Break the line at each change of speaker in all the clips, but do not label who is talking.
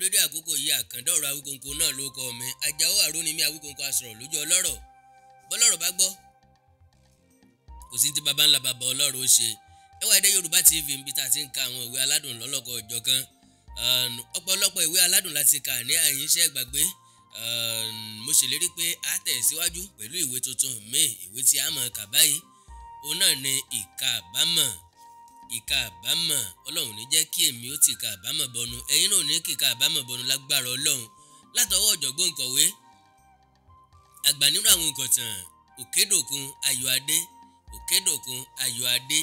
Dédé àkókò yìí, Àkàndá Ọ̀rọ̀ Awíkonko náà ló kọ mi. Àjàó Àrónimí Awíkonko asọ̀rọ̀ lójú ọlọ́rọ̀. Bọ́lọ́rọ̀ bá gbọ́, kò sí ti baba ńlá baba ọlọ́rọ̀ ó ṣe. Ẹwà Èdè Yorùbá TV níbi tá a ti ń ka àwọn ìwé aládùn lọ́lọ́kọ̀ ọ̀jọ̀kan. Ọ̀pọ̀lọpọ̀ ìwé aládùn láti kà ní àyínṣẹ́ gbàgbé. Mo ṣèlérí pé a tẹ̀ síwájú pẹ̀lú ìwé tuntun míì, ìwé tí a mọ̀ kà báyìí. Òun náà ni Ìka Àbámọ̀. Ìka Àbámọ̀. Ọlọ́run ní jẹ́ kí èmi ó ti ìka àbámọ̀ bọnu, ẹ̀yin náà ní kí ìka àbámọ̀ bọnu lágbára Ọlọ́run. Látọwọ́ ọ̀jọ̀gbọ́n òǹkọ̀wé àgbà nínú àwọn òǹkọ̀tàn Òkèdòkun Ayọ̀adé. Òkèdòkun Ayọ̀adé.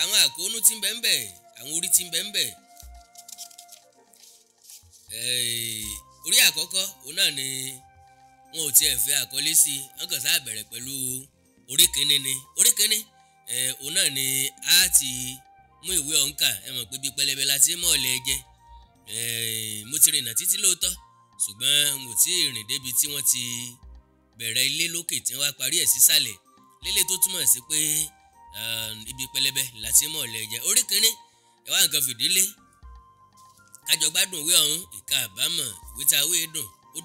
Àwọn àkóónú tí ń bẹ ń bẹ, àwọn orí tí ń bẹ ń bẹ. Orí àkọ́kọ́ òun náà ni wọn ò tiẹ̀ fẹ́ àkọlé sí i, wọ́n kàn sáà bẹ̀rẹ̀ pẹ̀lú orí kínní ni. Orí kínní òun náà ni a ti mú ìwé ọ̀hún kà. Ẹ mọ̀ pé bí pẹlẹbẹ la ti mọ̀ ọ̀lẹ́ jẹ. Mo ti rìnà títí lóòótọ́, ṣùgbọ́n n ò tí ì rìn débi tí wọ́n ti bẹ̀rẹ̀ ilé lókè tí wọ́n á parí ẹ̀ sísàlẹ̀. Lélẹ̀ tó túmọ̀ sí pé ibi pẹlẹbẹ la ti mọ̀ ọ̀lẹ́ jẹ. Orí kínní, ẹ wá nǹkan fìdílé kájọ gbádùn ìwé ọ̀hún. Ìka Àbámọ̀, ìwé tá a wé dùn, ó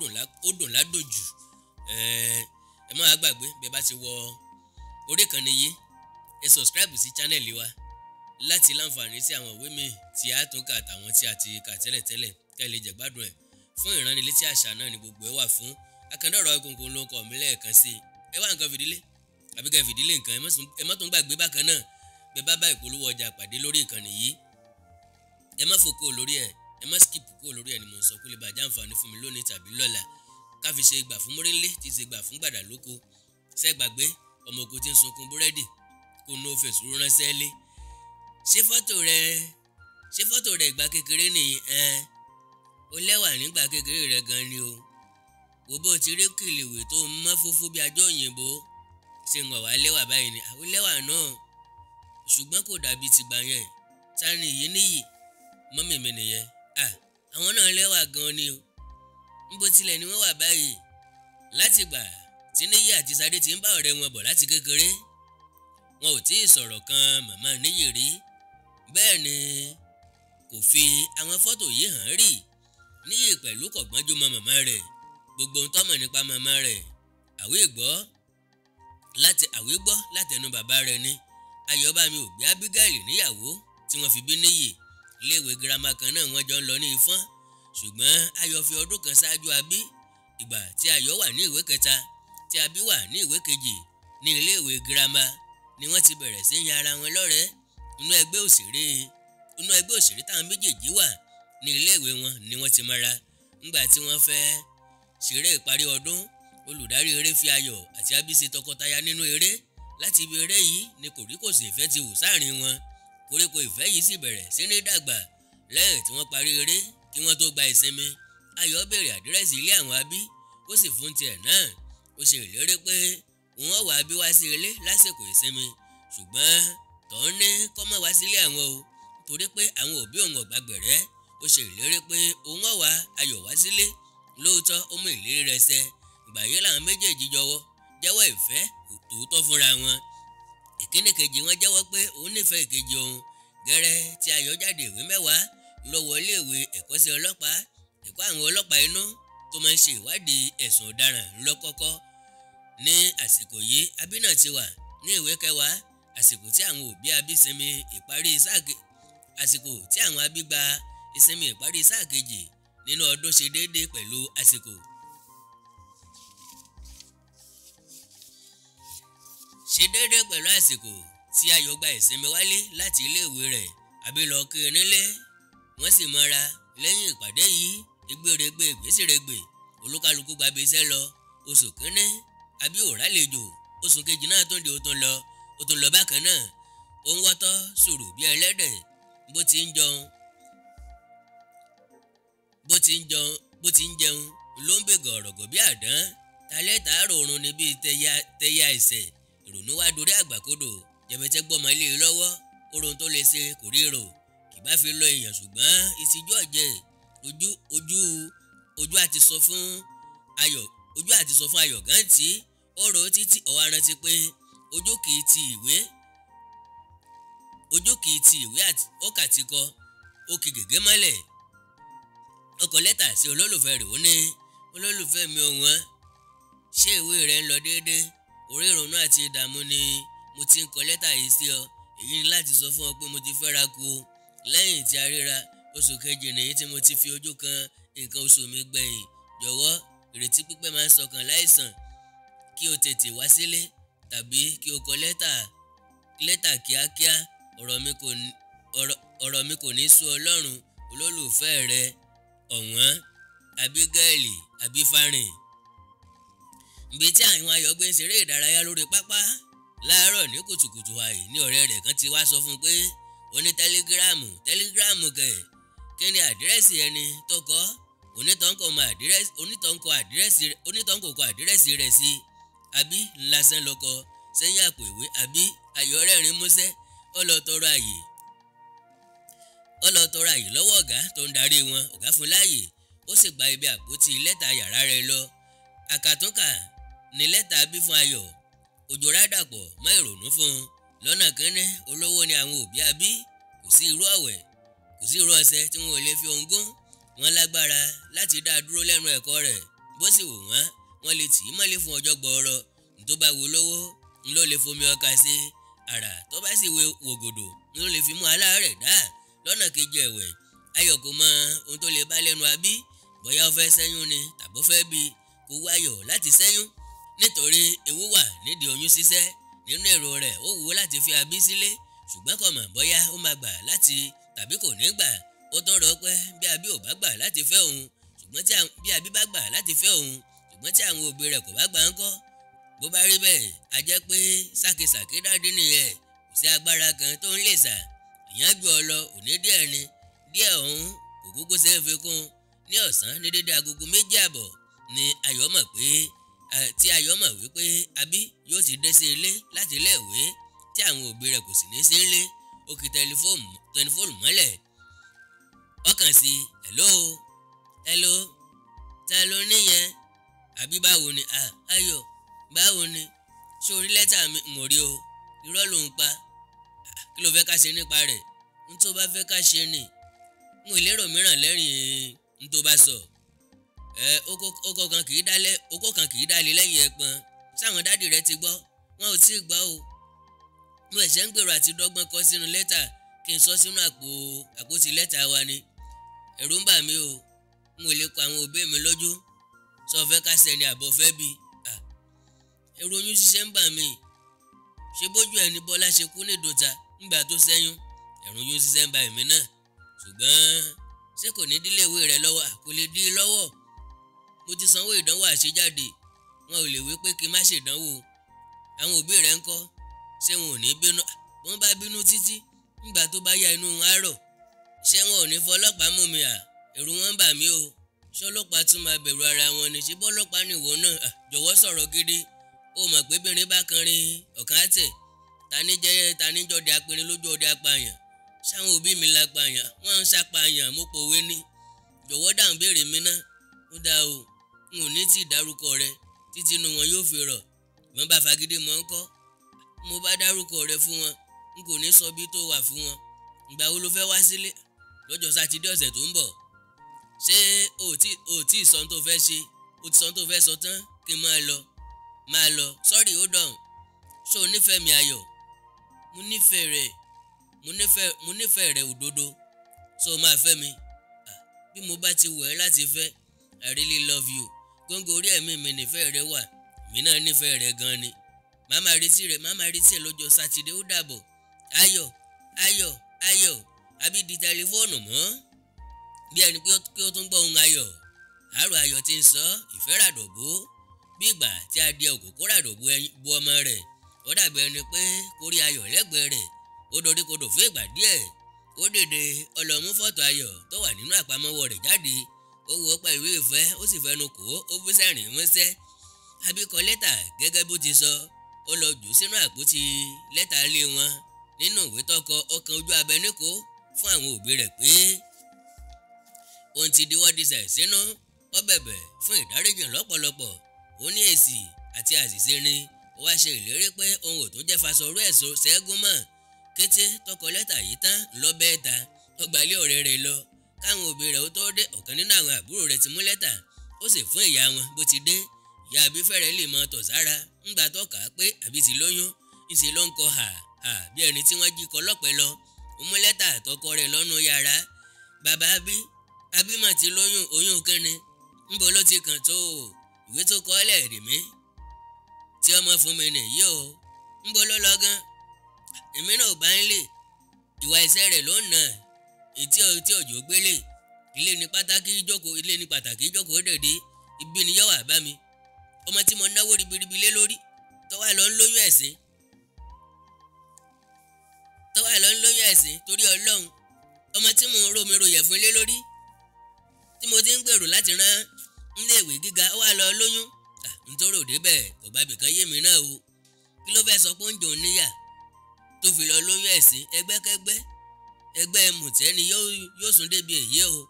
dùn ládùn jù. Ẹ má gbàgbé, bẹ́ẹ̀ bá ti wọ orí ìkànnì yìí, ẹ subscribe sí channel wa láti láǹfààní sí àwọn ìwé mi tí a tún kà àtàwọn tí a ti kà tẹ́lẹ̀tẹ́lẹ̀, kẹ́ ẹ lè jẹ gbádùn ẹ̀. Fún ìránnilétí àṣà náà ni gbogbo ẹ wà fún. Àkàndá Ọ̀rọ̀ Awíkonko ló ń kọ mí lẹ́ẹ̀kan sí i. Ẹ wá nǹkan fìdílé àbí kẹ́ fìdílé nǹkan. Ẹ má tún gbàgbé bákan náà, bẹ́ẹ̀ bá bá ìpolówó ọjà pàdé lórí ìkànnì yìí, ẹ má fò kúrò lórí ẹ̀, ẹ má skip kúrò lórí ẹ̀ ni mò ń sọ, kó lè bá jàǹfààní fún mi lónìí tàbí lọ́la. Ká fi ṣe ìgbà fún mórílé tí ṣe gbà fún gbàdà lóko. Ṣẹ́ gbàgbé ọmọ oko tí ń sunkún búrẹ́dì kó ní ó fèsì ránṣẹ́ lé. Ṣé fọ́tò rẹ ìgbà kékeré nìyí? Ó lẹ́wà nígbà kékeré rẹ gan ni o. Wo bó ti rí kìlìwé tó mọ́ fúnfún bí ajọ́ òyìnbó. Ṣé ń wà lẹ́wà báyìí ni? Ó lẹ́wà náà, ṣùgbọ́n kò dàbí tìgbà yẹn. Ta ni yìí níyì? Mọ́mì mi nìyẹn. Àwọn náà lẹ́wà gan ni o. Níbo tilẹ̀ ni wọ́n wà báyìí? Látìgbà tí Níyì àti Sadé ti ń bá ọ̀rẹ́ wọn bọ̀ láti kékeré, wọn ò tí ì sọ̀rọ̀ kan màmá Níyì rí. Bẹ́ẹ̀ ni kò fi àwọn fọ́tò yìí hàn rí. Níyì pẹ̀lú kò gbọ́njú mọ màmá rẹ̀. Gbogbo ohun tó mọ̀ nípa màmá rẹ̀, àwí gbọ́ látẹnu bàbá rẹ̀ ni. Ayọ̀bámi ò gbé Abigail níyàwó tí wọ́n fi bí Níyì. Iléèwé girama kan náà wọ́n jọ ń lọ ní Ifọ̀n, ṣùgbọ́n Ayọ̀ fi ọdún kan ṣáájú Abí. Ìgbà tí Ayọ̀ wà ní ìwé kẹta, tí Abí wà ní ìwé kejì ní iléèwé girama ni wọ́n ti bẹ̀rẹ̀ sí yan ara wọn lọ́rẹ̀ẹ́. Inú ẹgbẹ́ òṣèré táwọn méjèèjì wà ní iléèwé wọn ni wọ́n ti mọ́ra. Ńgbà tí wọ́n fẹ́ ṣeré ìparí ọdún, olùdarí eré fi Ayọ̀ àti Abí ṣe tọkọtaya nínú eré. Láti ibi eré yìí ni kòríkòsùn ìfẹ́ ti wù sáàrin wọn. Koríko ìfẹ́ yìí sì bẹ̀rẹ̀ sí ní dàgbà. Lẹ́yìn tí wọ́n parí eré kí wọ́n tó gba ìsinmi, Ayọ̀ béèrè àdírẹ́sì ilé àwọn Abí, ó sì fún tiẹ̀ náà. Ó ṣe ìlérí pé wọ́n wá Abí wá sí ilé lásìkò ìsinmi, ṣùgbọ́n tọ́hún ní kó má wá sílé àwọn o, torí pé àwọn òbí òun ò gbàgbẹ̀rẹ́. Ó ṣe ìlérí pé òun ó wá Ayọ̀ wá sílé. Lóòótọ́ ó mú ìlérí rẹ̀ ṣẹ. Ìgbà yìí làwọn méjèèjì jẹ́wọ́ ìfẹ́ tòótọ́ fúnra wọn. Ìkíní kejì wọn jẹ́wọ́ pé òun nífẹ̀ẹ́ ìkejì òun. Gẹ́rẹ́ tí Ayọ̀ jáde ìwé mẹ́wàá lọ wọlé ìwé ẹ̀kọ́ṣẹ́ ọlọ́pàá. Ẹ̀kọ́ àwọn ọlọ́pàá inú tó máa ń ṣe ìwádìí ẹ̀sùn ọ̀daràn lọ́kọ́kọ́. Ní àsìkò yìí, Abí náà ti wà ní ìwé kẹwàá. Àsìkò tí àwọn òbí Abí sinmi ìparí sáà àsìkò tí àwọn Abí gba ìsinmi ìparí sáà kejì nínú ọdún ṣe déédéé pẹ̀lú àsìkò. Ṣe déédéé pẹ̀lú àsìkò tí Ayọ̀ gba ìsinmi wálé láti iléèwé rẹ̀. Abí lọ kí i nílé, wọ́n sì mọ́ra. Lẹ́yìn ìpàdé yìí, ìgbéregbè ìgbésìrègbè, olúkálukú gbabi iṣẹ́ lọ. Oṣù kínní, Abí ò rálejò. Oṣù kejì náà tún di ó tún lọ bákan náà. Ó ń wọ́tọ́ sùrù bí ẹlẹ́dẹ̀. Bó ti ń jẹun ló ń bègọ̀ ọ̀rọ̀gọ̀ bí àdán. Talẹ́ tàárọ̀ oorun ni bíi tẹya ẹsẹ̀. Ìrònú wá dorí àgbàkodò. Jẹ̀bẹ̀tẹ̀ gbọ́mọ ilé lọ́wọ́. Orun tó lè ṣe kò ríro. Kì bá fi lọ èèyàn, ṣùgbọ́n ìtìjú ọ̀jẹ̀. Ojú àti sọ fún Ayọ̀, ojú àti sọ fún Ayọ̀ gan tí ó rò ó títí ó wá rántí pé ojú kì í ti ìwé, ojú kì í ti ìwé àti ó kà ti kọ, ó kì gègé mọ́lẹ̀. Ó kọ lẹ́tà sí olólùfẹ́ rẹ̀, ó ní olólùfẹ́ mi ọ̀wọ́n, ṣé ìwé rẹ ń lọ déédéé? Orí ìrònú àti ìdààmú ni mo ti ń kọ lẹ́tà yìí sí ọ. Èyí ni láti sọ fún ọ pé mo ti fẹ́ra kú o. Lẹ́yìn tí a ríra oṣù kejì nìyí tí mo ti fi ojú kan nǹkan oṣù mi gbẹ̀yìn. Jọ̀wọ́, ìrètí pípẹ́ máa ń sọkàn láìsàn. Kí o tètè wá sílé tàbí kí o kọ lẹ́tà kíákíá. Ọ̀rọ̀ mi kò ní sú Ọlọ́run. Olólùfẹ́ rẹ ọ̀wọ́n, Abigail Abifarin. Ibi tí àwọn Ayọ̀ gbé ń ṣeré ìdárayá lórí pápá láàárọ̀ ní kùtùkùtù àì ní ọ̀rẹ́ rẹ̀ kan ti wá sọ fún un pé ó ní tẹ́lígíráàmù kẹ̀, kí ni àdírẹ́sì ẹni tó kọ? Onítàn kò kọ àdírẹ́sì rẹ̀ sí. Àbí ńlásán lọkọ sẹ́yìn àpò ìwé. Àbí Ayọ̀ rẹ́rìn músẹ́, ó lọ tọrọ àyè lọ́wọ́ ọ̀gá tó ń darí wọn. Ọ̀gá fún láàyè, ó sì gba ibi àpótí lẹ́tà yàrá rẹ̀ lọ. Àkàtúnkà ní lẹ́tà bí fún Ayọ̀. Òjòrá dàpọ̀ mọ́ ìrònú fún un. Lọ́nà kínní, olówó ni àwọn òbí Abí. Kò sí irú ọ̀wẹ̀, kò sí irú ọṣẹ tí wọn ò lè fi ohun gún. Wọ́n lágbára láti dá a dúró lẹ́nu ẹ̀kọ́ rẹ̀. Bó sì wù wọ́n, wọ́n lè tì í mọ́lé fún ọjọ́ gbọọrọ. Tó bá wo lówó ń ló lè fomi ọkà sí àrà, tó bá sì wo wògòdò ń ló lè fi mú aláàárẹ̀ dá. Lọ́nà kejì ẹ̀wẹ̀, Ayọ̀ kò mọ ohun tó lè bá lẹ́nu Abí. Bóyá ó fẹ́ ṣẹ́yún ni tàbó fẹ́ bí. Kò wú Ayọ̀ láti ṣẹ́yún nítorí ewu wà nídìí oyún ṣíṣẹ́. Nínú èrò rẹ̀, ó wù ú láti fi Abí sílé, ṣùgbọ́n kò mọ̀ bóyá ó máa gbà láti tàbí kò ní gbà. Ó tún rò pé bí Abí ò bá gbà láti fẹ́ òun, ṣùgbọ́n bí Abí bá gbà láti fẹ́ òun, ṣùgbọ́n tí àwọn òbí rẹ̀ kò bá gbà ńkọ́? Bó bá rí bẹ́ẹ̀, a jẹ́ pé sákesàké dáadé nìyẹn. Kò sí agbára kan tó ń lè sà. Ìyẹn ju ọ lọ òní díẹ̀ ni. Díẹ̀ ọ̀hún kò kúkú ṣe é fi kún. Ní ọ̀sán ní dédé agogo 2:30 ni Ayọ̀ mọ̀ pé tí Ayọ̀ mọ̀ wípé Abí yóò ti dé sí ilé láti ilé ìwé tí àwọn òbí rẹ̀ kò sì ní sí ilé. Ó kì tẹlifóònù mọ́lẹ̀. Ó kàn sí, hello hello, ta ló níyẹn? Àbí báwo ni? Ayọ̀, báwo ni? Ṣé o rí lẹ́tà mi? N ò rí o. Irọ́ ló ń pa. Kí ló fẹ́ ká ṣe nípa rẹ̀? N tó bá fẹ́ ká ṣe ni. N ò lérò mìíràn lẹ́rìn n tó bá sọ. Okó kan kì í dálé lẹ́yìn ẹpọn. Sáwọn dádì rẹ ti gbọ́? Wọn ò tí ì gbọ́ o. Mo ẹ̀ṣẹ̀ ń gbèrò àti dọ́gbọ́n kọ sínú lẹ́tà kí n sọ sínú àpótí lẹ́tà wa ni. Ẹ̀rù ń bà mí o. N ò lè kọ àwọn òbí mi lójú. Sọ fẹ́ ká ṣẹni àbọ̀ fẹ́ bí? Ẹ̀rù oyún ṣíṣẹ́ ń bà mí. Ṣé bójú ẹni Bọ́lá ṣe kú ní ìdòta nígbà tó ṣẹ́yún? Ẹ̀rù oyún ṣíṣẹ́ ń bà èmi náà. Ṣùgbọ́n ṣé kò ní dílé ìwé rẹ lọ́wọ́? Kò lè dí lọ́wọ́. Mo ti sanwó ìdánwò àṣejáde. Wọn ò lè wí pé kí n má ṣèdánwò. Àwọn òbí rẹ ń kọ́? Ṣé wọn ò ní bínú? Wọ́n bá bínú títí nígbà tó bá yá inú wọn á rọ̀. Ṣé wọn ò ní fọlọ́pàá mú mi? Ẹ̀rù wọn ń bà mí o. Ṣọlọ́pàá tún máa bẹ̀rù ara wọn ni? Ṣé bọ́lọ́pàá ni ìwọ náà? Jọ̀wọ́ sọ̀rọ̀ gidi. Ó mọ̀ pé bìnrin bá kanrin ọ̀kan á tẹ̀. Tani jẹ́ tani jọdẹ apẹ̀rin lójú ọdẹ apààyàn? Ṣáwọn òbí mi la pààyàn? Wọ́n ń ṣàpààyàn, mo pòwe ni. Jọ̀wọ́ dáhùn béèrè mi ná. Ó dáa o, n ò ní tí ì dárúkọ rẹ títí inú wọn yóò fi rọ̀. Wọ́n bá fagídí mọ́ ń kọ́. Mo bá dárúkọ rẹ fún wọn, n kò ní sọ bí tó wà fún wọn. Ìgbà wo lo fẹ́ wá sílé? Lọ́jọ́ Sátidé ọ̀sẹ̀ tó ń bọ̀. Ṣé o tí ì sọ ohun tó fẹ́ ṣe? O ti sọ ohun tó fẹ́ sọ tán kí n máa lọ. Máa lọ. Sorry, hold on. Ṣé o nífẹ̀ẹ́ mi, Ayọ̀? Mo nífẹ̀ẹ́ rẹ̀. Mo nífẹ̀ẹ́ rẹ̀ òdodo. Ṣé o máa fẹ́ mi? Bí mo bá ti wù ẹ́ láti fẹ́. I really love you. Góńgó orí ẹ̀mí mi nífẹ̀ẹ́ rẹ wà. Èmi náà nífẹ̀ẹ́ rẹ gan ni. Màá máa retí rẹ, màá máa retí ẹ lọ́jọ́ Sátidé. Ó dàbọ̀. Ayọ̀, Ayọ̀, Ayọ̀. Àbí di tẹlifóònù mọ́. Bí ẹni pé ó tún gbọ́ ohùn Ayọ̀. Àárọ̀ Ayọ̀ ti ń sọ ìfẹ́ ràdọ̀bó. Bí ìgbà tí adìẹ òkòkò ràdọ̀bó bu ọmọ rẹ̀. Ó dàbí ẹni pé kó rí Ayọ̀ lẹ́gbẹ̀ẹ́ rẹ̀. Ó dorí kodò fún ìgbà díẹ̀. Ó dìde, ó lọ mú fọ́tò Ayọ̀ tó wà nínú àpamọ́wọ́ rẹ̀ jáde. Ó wò ó pẹ̀lú ìfẹ́, ó sì fẹnu kò ó, ó bú sẹ́rìn músẹ́. Àbí kọ lẹ́tà gẹ́gẹ́ bó ti sọ. Ó lọ jù sínú àpótí lẹ́tà ilé wọn. Nínú ìwé tó kọ, ó kan ojú abẹ níkòó fún àwọn òbí rẹ̀ pé òun ti diwọ́ disẹ̀ sínú. Ó bẹ̀bẹ̀ fún ìdáríjì lọ́pọ̀lọpọ̀. Ó ní èsì àti àṣìṣe ni. Ó wá ṣe ìlérí pé òun ò tún jẹ́ faṣọrú ẹ̀sọ́ ṣẹ́gun mọ́. Kété tó kọ lẹ́tà yìí tán lọ bẹ́ẹ̀ ta. Ó gbalé ọ̀rẹ́ rẹ̀ lọ. Káwọn òbí rẹ̀ ó tó dé, ọ̀kan nínú àwọn àbúrò rẹ̀ ti mú lẹ́tà, ó sì fún ìyá wọn bó ti dé. Ìyá Àbí fẹ́rẹ̀ lè mọ tọ̀ sára ńgbà tó kà á pé Àbí ti lóyún. Ńṣe ló ń kọ hà hà bí ẹni tí wọ́n jí kọ lọ́pẹ́ lọ. Ó mú lẹ́tà àtọkọ rẹ̀ lọ́nu yàrá. Bàbá Àbí, Àbí mà ti lóyún, oyún kínni? Ńbo ló ti kàn tó o? Ìwé tó kọ ọ́ lẹ̀ dì mí tí ọmọ fún mi nìyí o. Ńbo ló lọ gan? Èmi náà ò bá ń lè. Ìwà iṣẹ́ rẹ̀ ló ń nà etí tí òjò gbélé. Ilé ní pàtàkì jókòó, ilé ní pàtàkì jókòó dèdè. Ibi ni yóò wà bá mi. Ọmọ tí mo náwó ribiribi lé lórí tó wà lọ ń lóyún ẹ̀sìn, tó wà lọ ń lóyún ẹ̀sìn torí Ọlọ́run. Ọmọ tí mo ń ro mi royẹ̀ fún lé lórí, tí mo ti ń gbèrò láti rán nílé ìwé gíga, ó wà lọ lóyún. Nítorí òde bẹ́ẹ̀ kò bá bìkan yé mi náà o. Kí ló fẹ́ sọ pé ó ń jòun níyà tó fi lọ lóyún ẹ̀sìn? Ẹgbẹ́kẹ́gbẹ́, ẹgbẹ́ mùtẹ́ ni yóò sún débi èyí o.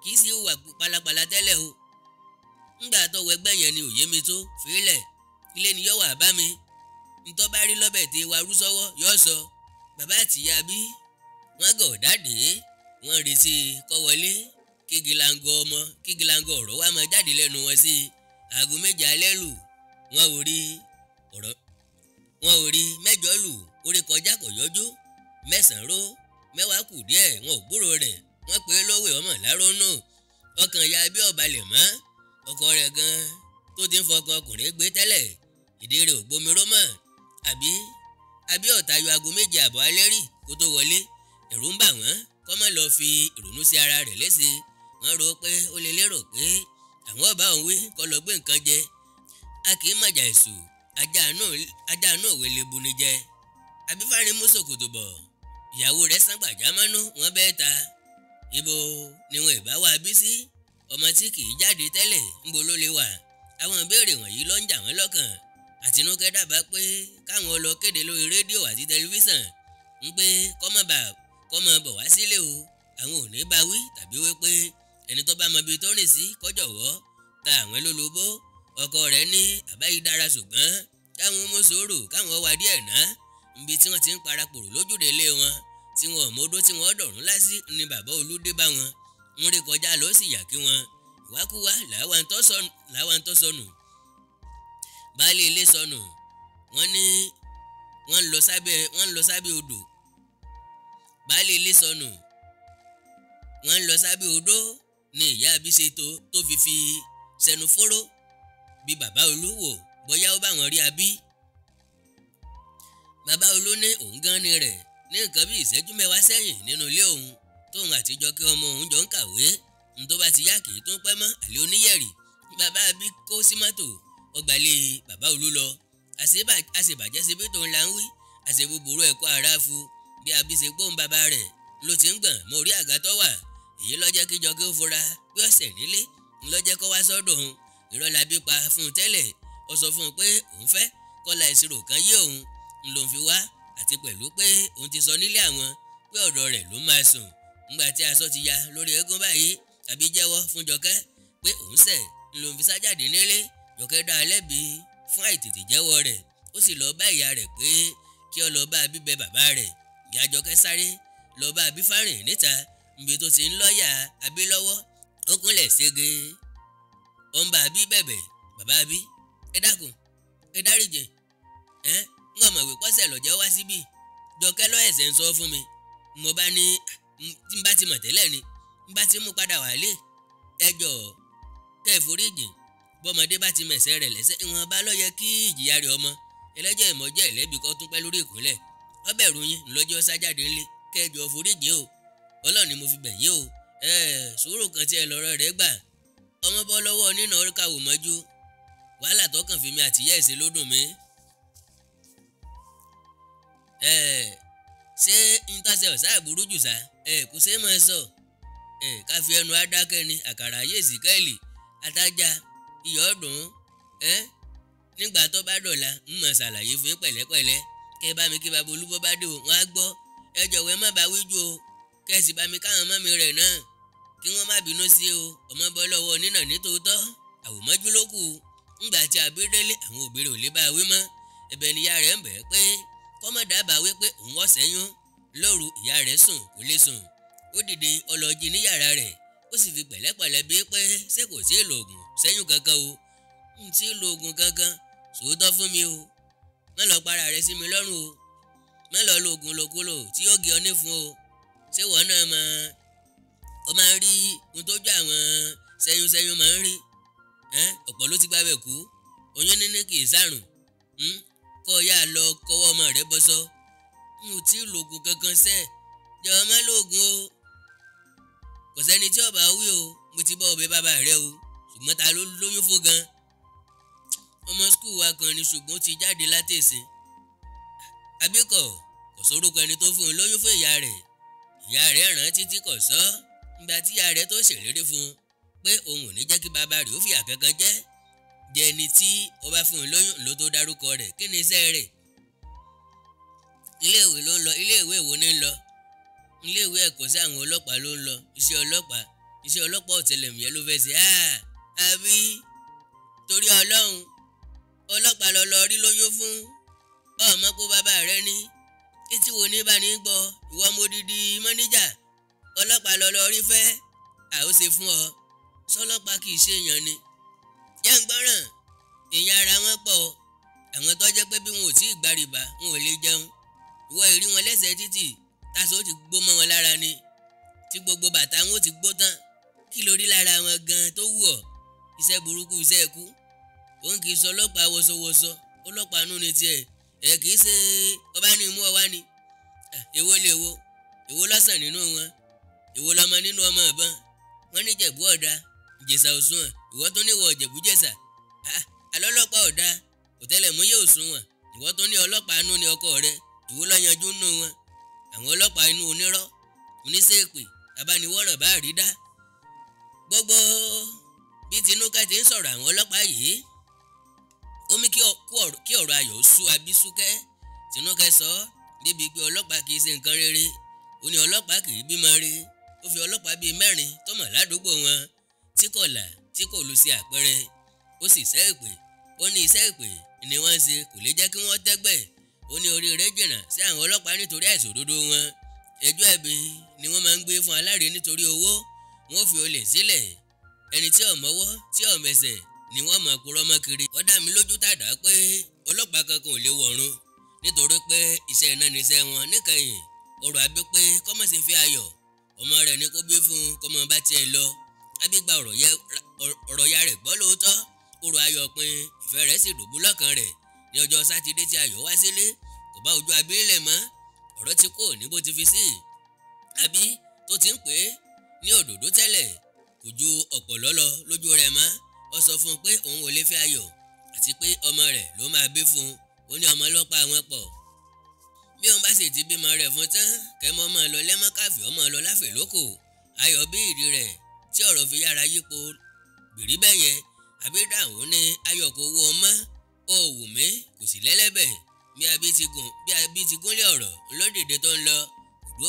Kì í sì hùwà pálapàla tẹ́lẹ̀ o. Ńgbà tó wọ ẹgbẹ́ yẹn ni òye mi tó fílẹ̀. Ilé ni yóò wà bá mi. Ntọ́ bá rí lọ́bẹ̀ tí wa rú sọ́wọ́ yóò sọ. Bàbá àtìyá bí wọ́n gọ̀ dáde, wọ́n retí kó wọlé kígilango ọmọ, kígilango ọ̀rọ̀ wa máa jáde lẹ́nu wọn sí i. Aago 7 alẹ́ lù, wọ́n ò rí ọ̀rọ̀, wọ́n ò rí 8 lù, orí kọjá kò yọjú. 9 ró, 10 kù díẹ̀, wọn ò gbúrò rẹ̀. Wọ́n pè é lówè ọmọ lárónù. Ọkàn ya bí ọ̀balẹ̀ mọ́. Ọkọ rẹ̀ gan tó ti ń fọkàn ọkùnrin gbé tẹ́lẹ̀, ìdí rẹ̀ ò gbomi ró mọ́. Àbí ọ̀tá yọ aago 7:30 alẹ́ rí kó tó wọlé. Ẹ̀rù ń bà wọ́n kó má lọ fi ìrònú sí ara rẹ̀ léṣe. Wọ́n rò pé ó lè lérò pé àwọn ọba òun wí kó lọ gbé nǹkan jẹ. A kì í mọ̀jà èṣù, ajá inú òwe lè bu ni jẹ. Àbí Fárin mú ṣòkòtò bọ̀, ìyàwó rẹ̀ sán gbàjámọ́nú, wọ́n bẹ́ẹ̀ ta. Ibo ni wọn ìbá wá bí sí? Ọmọ tí kì í jáde tẹ́lẹ̀, ńbo ló lè wà? Àwọn ìbéèrè wọ̀nyí ló ń jà wọ́n lọ́kàn. Àtinúkẹ́ dábàá pé káwọn lọ kéde lórí rédíò àti tẹlifíṣàn ń pé kọ́ mọ̀ bọ̀ wá sílé o. Àwọn ò ní bá wí tàbí wí pé ẹni tó bá mọ ibi tó rìn sí kó jọ̀wọ́ ta àwọn lólobó. Ọkọ rẹ̀ ní àbá yìí dára ṣùgbọ́n káwọn mú sùúrù, káwọn wá díẹ̀ ná. Níbi tí wọ́n ti ń parapòrò lójúde ilé wọn tí wọn ò mọdó tí wọ́n dọ̀rùn lásì ni bàbá Olú dé bá wọn. Ń rí kọjá ló sì yà kí wọn. Ìwákúwá làwọn tó sọnù. Baálé ilé sọnù. Wọ́n ní wọ́n ń lọ sábẹ́ odò. Baálé ilé sọnù. Wọ́n ń lọ sábẹ́ odò ni ìyá Àbí ṣe tó fi sẹnu fóró bí bàbá Olú wò bóyá ó bá wọn rí Àbí. Bàbá Olú ní òun gan ni rẹ̀ ní nǹkan bí ìṣẹ́jú 10 sẹ́yìn nínú ilé òun tóun àtijọ́ kí ọmọ òun jọ ń kàwé. N tó bá ti yá kì í tún pẹ́ mọ́ àlè oníyẹ̀rì. Bàbá Àbí kó sí mọ́tò ọgbàlẹ̀ bàbá Olú lọ. Àṣebàjẹ́ ṣe bí tòun là ń wí. Àṣebúburú ẹ̀kọ́ ara fu bí Àbí ṣe gbóhùn bàbá rẹ̀ ló ti ń gbọ̀n mọ́ orí àga tó wà. Èyí ló jẹ́ kí Jọkẹ́ ó fura pé ọ̀sẹ̀ nílé ń ló jẹ́ kó wá sọ́dọ̀ òun. Irọ́ la bí pa fún un tẹ́lẹ̀. Ó sọ fún un pé òun fẹ́ kọ́la ìṣirò kan yé òun ń lòun fi wá, àti pẹ̀lú pé òun ti sọ nílé àwọn pé ọ̀dọ̀ rẹ̀ ló máa sùn. Ńgbà tí aṣọ ti ya lórí eégún báyìí, Àbí jẹ́wọ́ fún Jọkẹ́ pé òun ṣẹ̀ ń lòun fi sájáde nílé. Jọkẹ́ dá a lẹ́bi fún àìtètè jẹ́wọ́ rẹ̀. Ó sì lọ bá ìyá rẹ̀ pé kí ó lọ bá Àbí bẹ bàbá rẹ̀. Ìyá Jọkẹ́ sáré lọ bá Àbí Fárìn níta níbi tó ti ń lọ́ọ̀yà Àbí lọ́wọ́. Ó kúnlẹ̀ sége. Ó ń bá Àbí bẹ̀bẹ̀. Bàbá Àbí, ẹ dákun, ẹ dáríjì. Ń ọmọ ìwé kọ́sẹ̀ lọ́jọ́ wá síbí. Jọkẹ́ lọ́ ẹ̀sẹ̀ ń sọ fún mi. Mo bá ní tí n bá ti mọ̀ tẹ́lẹ̀ ni, n bá ti mú padà wálé. Ẹ jọ̀ọ́ kẹ́ ẹ foríjìn. Bọ́mọdé bá ti mẹ̀sẹ̀ rẹ̀ lẹ́sẹ̀, ìwọ̀n bá ló yẹ kí ìjìyà rẹ̀ ọmọ. Ẹlẹ́jọ́ ìmọ̀jẹ́ ẹ̀lẹ́bi kọ́ tún pẹ́ lórí ìkúnlẹ̀. Ó bẹ̀rù yín lọ́jọ́ sájáde ńlé. Kẹ́ ẹ jọ̀ọ́ foríjìn o. Ọlọ́run ni mo fi bẹ̀ yín o. Sùúrù kan tí ẹ lọ́rọ̀ rẹ̀ gbà. Ọmọ bọ́ lọ́wọ́ nínà kàwò mọ́jú. Wàhálà tó kàn fi mi àtìyẹ́ ẹ̀sìn ló dùn mí. Ṣé ntọ́sẹ̀ ọ̀sá àbúrú jù sá? Kò ṣeé máa sọ. Ká fi ẹnu adákẹ́ ni àkàrà ayé ìsìkẹ́ẹ̀lì àtajà iyọ̀ ọ̀dùn. Nígbà tó bá dọ̀la ń mọ̀ ṣàlàyé fún pẹ̀lẹ́pẹ̀lẹ́. Kẹ́ ẹ bá mi kí bàbá Olú bọ́ bá dé o, wọ́n á gbọ́. Ẹ jọ̀wọ́ ẹ má bá wí jù o. Kẹ́ ẹ sì bá mi káwọn mọ́mi rẹ̀ náà kí wọ́n má bínú sí o. Ọmọ bọ́ lọ́wọ́ nínà nítòótọ́, àwòmọ́jú ló kù. Ńgbà tí Àbí délé, àwọn òbí rẹ̀ ò lè bá wí mọ́. Ẹ̀bẹ̀ ni ìyá rẹ̀ ń bẹ̀ pé kó má dábàá wí pé òun ọ̀sẹ̀ yún. Lóru ìyá rẹ̀ sùn kò lè sùn. Ó dìde ó lọ jí ní yàrá rẹ̀, ó sì fi pẹ̀lẹ́pẹ̀lẹ́ bí pé ṣé kò tí ì lo oògùn sẹ́yìn kankan o. N tí ì lo oògùn kankan, sòótọ́ fún mi o. Má lọ para rẹ sí mi lọ́rùn o. Má lọ lo oògùn lòkulò tí yóò gé ọ nífun o. Ṣé ìwọ náà mọ̀ ó máa ń rí ohun tó jọ àwọn sẹ́yún sẹ́yún máa ń rí? Ọ̀pọ̀ ló ti gbábẹ́ kú. Oyún níní kì í sàrùn. Kọ́ ya lọ kọ́wọ́ ọmọ rẹ bọ́sọ́. N ò tí ì lo oògùn kankan sẹ́. Jọ̀wọ́ má lo oògùn o. Kò sẹ́ni tí ó bá wí o. Mo ti bọ́ ọbẹ̀ bàbá rẹ o. Ṣùgbọ́n ta ló lóyún fún gan? Ọmọ skul wa kan ni, ṣùgbọ́n ó ti jáde látẹ̀sìn. Àbíkọ̀ kò sórúkọ ẹni tó fún un lóyún fún ìyá rẹ̀. Ìyá rẹ̀ rán títí kò sọ. Ìgbà tí ìyá rẹ̀ tó ṣèlérí fún un pé òun ò ní jẹ́ kí bàbá rẹ̀ ó fìyà kankan jẹ́. Jẹ́ ẹni tí ó bá fún un lóyún ló tó dárúkọ rẹ̀. Kí ni iṣẹ́ rẹ̀? Iléèwé ló ń lọ. Iléèwé wo ni ń lọ? Iléèwé ẹ̀kọ́ sí àwọn ọlọ́pàá ló ń lọ. Iṣẹ́ ọlọ́pàá, iṣẹ́ ọlọ́pàá ọ̀tẹlẹ̀múyẹ́ ló fẹ́ ṣe. Àbí torí Ọlọ́run, ọlọ́pàá lọ lọ rí lóyún fún. Ọmọ kó bàbá rẹ ní. Etí wo ní bá ní gbọ́? Ìwọ mo didi mọ́níjà. Ọlọ́pàá lọ lọ rí fẹ́. À ó ṣe fún ọ. Sọlọ́pàá kì í ṣe èèyàn ni. Jẹ́ ń gbọ́ràn. Èèyàn ara wọn pọ̀. Àwọn tó jẹ́ pé bí wọn ò tí ì gba rìbá, wọn ò lè jẹun. Ìwọ ìrí wọn lẹ́sẹ̀ títì, taṣọ ó ti gbó mọ́ wọn lára ni. Tí gbogbo bàtà wọn ó ti gbó tán. Kí ló rí lára wọn gan tó wù ọ́? Iṣẹ́ burúkú, iṣẹ́ ikú. Òun kì í sọ ọlọ́pàá wọṣọwọṣọ. Ọlọ́pàá nú ni tiẹ̀. Ẹ kì í ṣe ọba ní mú ọ wá ni. Èwo lè wo? Èwo lọ́sàn nínú wọn? Èwo lọmọ nínú ọmọ ìbọn? Wọ́n ní Ìjẹ̀bú ọ̀dà, Ìjẹ̀ṣà òsùnwọ̀n. Ìwọ tó ní ìwọ Ìjẹ̀bú Jẹ̀ṣà. Alọ́lọ́pàá ọ̀dà, ọ̀tẹlẹ̀múyẹ́ òsùnwọ̀n. Ìwọ tó ní ọlọ́pàá nú ni ọkọ rẹ. Èwo ló yanjú nínú wọn? Àwọn ọlọ́pàá inú onírọ́, oníṣèpè, abániwọ̀ràn bá rí dá. Gbogbo bí Tinúkẹ́ ti ń sọ̀rọ̀ àwọn ọlọ́pàá yìí, ó mú kí ọ̀rọ̀ Ayọ̀ sú Abísúkẹ́. Tinúkẹ́ sọ débi pé ọlọ́pàá kì í ṣe nǹkan rere. Ó ní ọlọ́pàá kì í bímọ rí. Ó fi ọlọ́pàá bíi mẹ́rin tó mọ̀ ládùúgbò wọn tí kò là tí kò lu sí àpẹẹrẹ. Ó sì ṣẹ́ ìpè. Ó ní iṣẹ́ ìpè ni wọ́n ń ṣe, kò lè jẹ́ kí wọ́n tẹ́gbẹ́. Ó ní orí rẹ̀ jìnnà sí àwọn ọlọ́pàá nítorí àìṣòdodo wọn. Ẹjọ́ ẹ̀bi ni wọ́n máa ń gbé fún aláre nítorí owó. Wọ́n fi olè sílẹ̀. Ẹni tí ò mọ́wọ́ tí ò mẹsẹ̀ ni wọ́n mọ̀ purọ́ mọ́ kiri. Ó dá mi lójú tàdá pé ọlọ́pàá kankan ò lè wọ̀run nítorí pé iṣẹ́ iná ni iṣẹ́ wọn. Níkẹyìn ọ̀rọ̀ Àbí pé kọ́mọ̀ ṣe fi Ayọ̀ ọmọ rẹ̀ ni kó bí fún kọ́mọ bá tiẹ̀ lọ. Àbí gba ọ̀rọ̀ ya rẹ̀ gbọ́ lóòótọ́. Ọ̀rọ̀ Ayọ̀ pin, ìfẹ́ rẹ̀ sì dòbú lọ́kàn rẹ̀. Ní ọjọ́ Sátidé tí Ayọ̀ wá sílé, kò bá ojú Àbí lẹ̀ mọ́. Ọ̀rọ̀ ti kò ní bó ti fi sí. Àbí tó ti ń pè é ní òdòdó tẹ́lẹ̀ kò ju ọ̀pọ̀lọ́ lọ lójú rẹ̀ mọ́. Ó sọ fún un pé òun ò lè fẹ́ Ayọ̀ àti pé ọmọ rẹ̀ ló máa bí fún un. Ó ní ọmọ ọlọ́pàá wọn pọ̀. Bí òun bá sì ti bímọ rẹ̀ fún tán, kẹ́mọ́ ọmọ lọ lẹ́mọ́ káfí ọmọ lọ láfẹ̀ lóko. Ayọ̀ bí ìdí rẹ̀ tí ọ̀rọ̀ fi yára yípo gbèrí bẹ́ẹ̀ yẹn. Àbí dáhùn ní Ayọ̀ kò wú ọmọ, ó wù mí kò sì lẹ́lẹ́bẹ̀. Bí Àbí ti gúnlẹ̀ ọ̀rọ̀ lódìde tó ń lọ, kò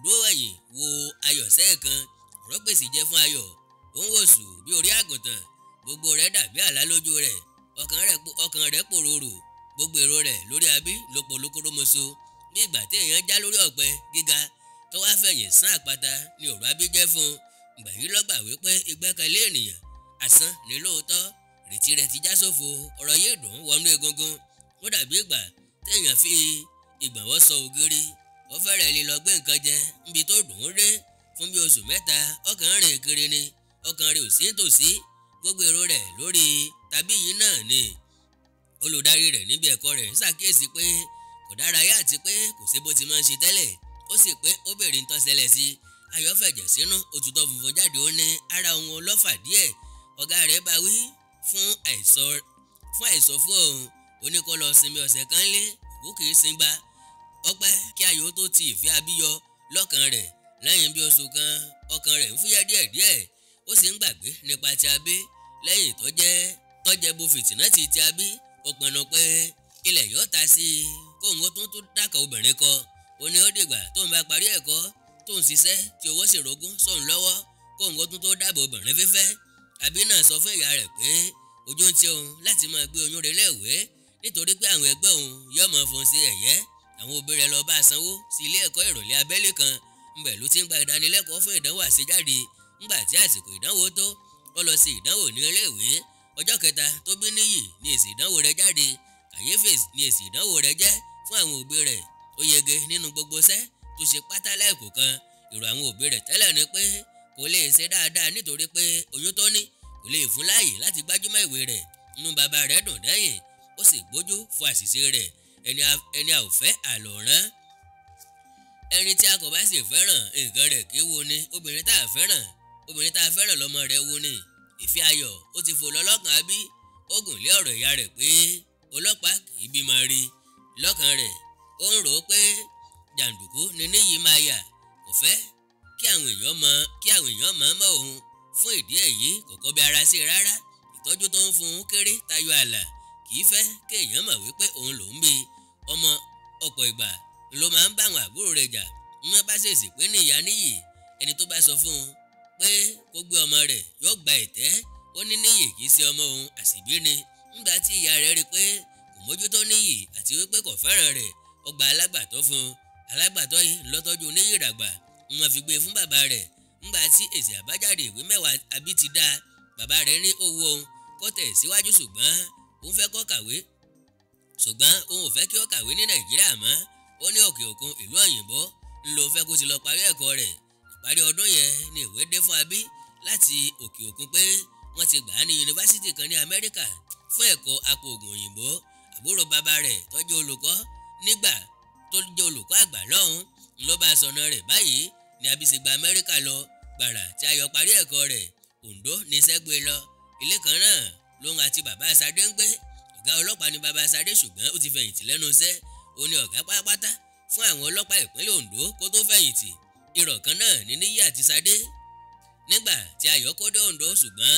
dúró wẹ̀yìn wo Ayọ̀ sẹ́ẹ̀kan. Ọ̀rọ̀ pèsè jẹ́ fún Ayọ̀. Ó ń wòsù bí orí àgùntàn. Gbogbo rẹ̀ dàbí àlá lójú rẹ̀. Ọkàn rẹ̀ pòròrò. Gbogbo èrò rẹ̀ lórí Àbí ló pọ̀ lókòrómọṣọ. Bí ìgbà tí èèyàn já lórí ọ̀pẹ gíga tó wá fẹ̀yìn sán àpáta ni ọ̀rọ̀ Àbí jẹ́ fún un. Ìgbà yìí lọ́gbà wípé ìgbẹ́kẹ̀lé ènìyàn asán ni lóòótọ́. Ìrètí rẹ̀ ti já sófo. Ọ̀rọ̀ yìí dùn wọnú egungun. Ó dàbí ìgbà téèyàn fi ìgbọ̀nwọ́ sọ ògiri. Ó fẹ́rẹ̀ lè lọ gbé nǹkan jẹ níbi tó dùn ún dé. Fún bí oṣù mẹ́ta, ọkàn rìn kiri ni. Ọkàn rẹ̀ ò sí nítòsí. Gbogbo èrò rẹ̀ lórí tàbí yìí náà ni. Olùdarí rẹ̀ níbi ẹ̀kọ́ rẹ̀ ń ṣàkíyèsí pé kò dárayá àti pé kò sí bó ti máa ń ṣe tẹ́lẹ̀. Ó sì pé ó béèrè ń tó ṣẹlẹ̀ sí. Ayọ̀ fẹ̀jẹ̀ sínú, òtútọ́ funfun jáde. Ó ní ara òun ọlọ́fà díẹ̀. Ọ̀gá rẹ̀ bá wí fún àìsọ fún òun. Ó ní kó lọ sinmi ọ̀sẹ̀ kan lé, òkú kì í sin gba. Ọpẹ́ kí Ayọ̀ tó ti ìfẹ́ Àbí yọ lọ́kàn rẹ̀. Lẹ́yìn bí oṣù kan, ọkàn rẹ̀ ń fúyẹ́ díẹ̀díẹ̀. Ó sì ń gbàgbé nípa ti Àbí. Lẹ́yìn tó jẹ́ bo fìtínà ti Àbí, ó pinnu pé ilẹ̀ yóò ta sí i kóun ó tún tún dákọ̀ obìnrin kọ. Ó ní ó dìgbà tóun bá parí ẹ̀kọ́, tóun ṣiṣẹ́ tí owó sì rógún sóun lọ́wọ́, kóun ó tún tó dáàbò obìnrin fífẹ́. Àbí náà sọ fún ìyá rẹ̀ pé ojú ń ti òun láti máa gbé oyún rẹ̀ léèwé nítorí pé àwọn ẹgbẹ́ òun yóò máa fún un sí ẹ̀yẹ́. Àwọn òbí rẹ̀ lọ bá sanwó sí ilé ẹ̀kọ́ ìrọ̀lẹ́ abẹ́lé kan Ńbẹ̀ ló ti ń gba ìdánilẹ́kọ̀ọ́ fún ìdánwò àṣejáde. Ńgbà tí àsìkò ìdánwò tó, ó lọ sí ìdánwò ní iléèwé. Ọjọ́ kẹta tó bí Níyì ní èsì ìdánwò rẹ̀ jáde. Kàyéfì ní èsì ìdánwò rẹ̀ jẹ́ fún àwọn òbí rẹ̀. Ó yege nínú gbogbo iṣẹ́ tó ṣe pátá láìkò kan. Èrò àwọn òbí rẹ̀ tẹ́lẹ̀ ni pé kò lè ṣe dáadáa nítorí pé oyún tó ní kò lè fún láàyè láti gbájúmọ́ ìwé rẹ̀. Inú bàbá rẹ̀ dùn dẹ́yìn, ó sì gbójú fún àṣìṣe rẹ̀. Ẹni a ò fẹ́ àlọ́rán. Ẹni tí a kò bá sì fẹ́ràn nǹkan rẹ̀ kí wo ni. Obìnrin tá a fẹ́ràn, obìnrin tá a fẹ́ràn lọ́mọ rẹ̀ wo ni. Ìfẹ́ Ayọ̀ ó ti fò lọ́lọ́kàn Abí. Ó gùn lé ọ̀rọ̀ ìyá rẹ̀ pé ọlọ́pàá kì í bímọ rí. Lọ́kàn rẹ̀ ó ń rò ó pé jàǹdùkú ni Níyì máa yà. Kò fẹ́ kí àwọn èèyàn mọ̀ mọ́ òun. Fún ìdí èyí kò kọbi ara sí i rárá. Ìtọ́jú tó ń fún un kéré tayọ ààlà. Kì í fẹ́ kí èèyàn mọ̀ wípé òun lòún bí ọmọ. Ọ̀pọ̀ ìgbà ló máa ń bá àwọn àbúrò rẹ̀ jà. Wọ́n bá ṣèṣì pé ní ìyá Níyì, ẹni tó bá sọ fún un pé kó gbé ọmọ rẹ̀ yóò gba ìtẹ́. Ó ní Níyì kì í ṣe ọmọ òun, àṣìbí ni. Nígbà tí ìyá rẹ̀ rí i pé kò mójútó Níyì àti wípé kò fẹ́ràn rẹ̀, ó gba alágbàtọ́ fún un. Alágbàtọ́ yìí lọ́tọ́jú Níyì dàgbà. Wọ́n fi gbé fún bàbá rẹ̀. Nígbà tí èsì àbájáde ìwé mẹ́wàá Abí ti dá, bàbá rẹ̀ ní owó òun kó tẹ̀ síwájú, ṣùgbọ́n òun fẹ́ kó kàwé. Ṣùgbọ́n òun ò fẹ́ kí ó kàwé ní Nàìjíríà mọ́. Ó ní òkè òkun ìlú òyìnbó ńlò fẹ́ kó ti lọ parí ẹ̀kọ́ rẹ̀. Ìparí ọdún yẹn ni ìwé dé fún Abí láti òkè òkun pé wọ́n ti gbà á ní yunifásítì kan ní Amẹ́ríkà fún ẹ̀kọ́ apòògùn òyìnbó. Àbúrò bàbá rẹ̀ tó jẹ́ olùkọ́ nígbà tó jẹ́ olùkọ́ àgbà lọ́hùn ló bá sọ̀nà rẹ̀ báyìí ni Abí ṣe gba Amẹ́ríkà lọ. Gbàrà tí Ayọ̀ parí ẹ̀kọ́ rẹ̀, Oǹdó ní sẹ́gbẹ́ lọ. Ilé kan náà lòun àti bàbá Sadé ń gbé. Ọ̀gá ọlọ́pàá ni bàbá Sadé, ṣùgbọ́n ó ti fẹ̀yìntì lẹ́nu iṣẹ́. Ó ní ọ̀gá pátápátá fún àwọn ọlọ́pàá ìpínlẹ̀ Oǹdó kó tó fẹ̀yìntì. Irọ́ kan náà ní Níyì àti Sadé. Nígbà tí Ayọ̀ kó dé Oǹdó, ṣùgbọ́n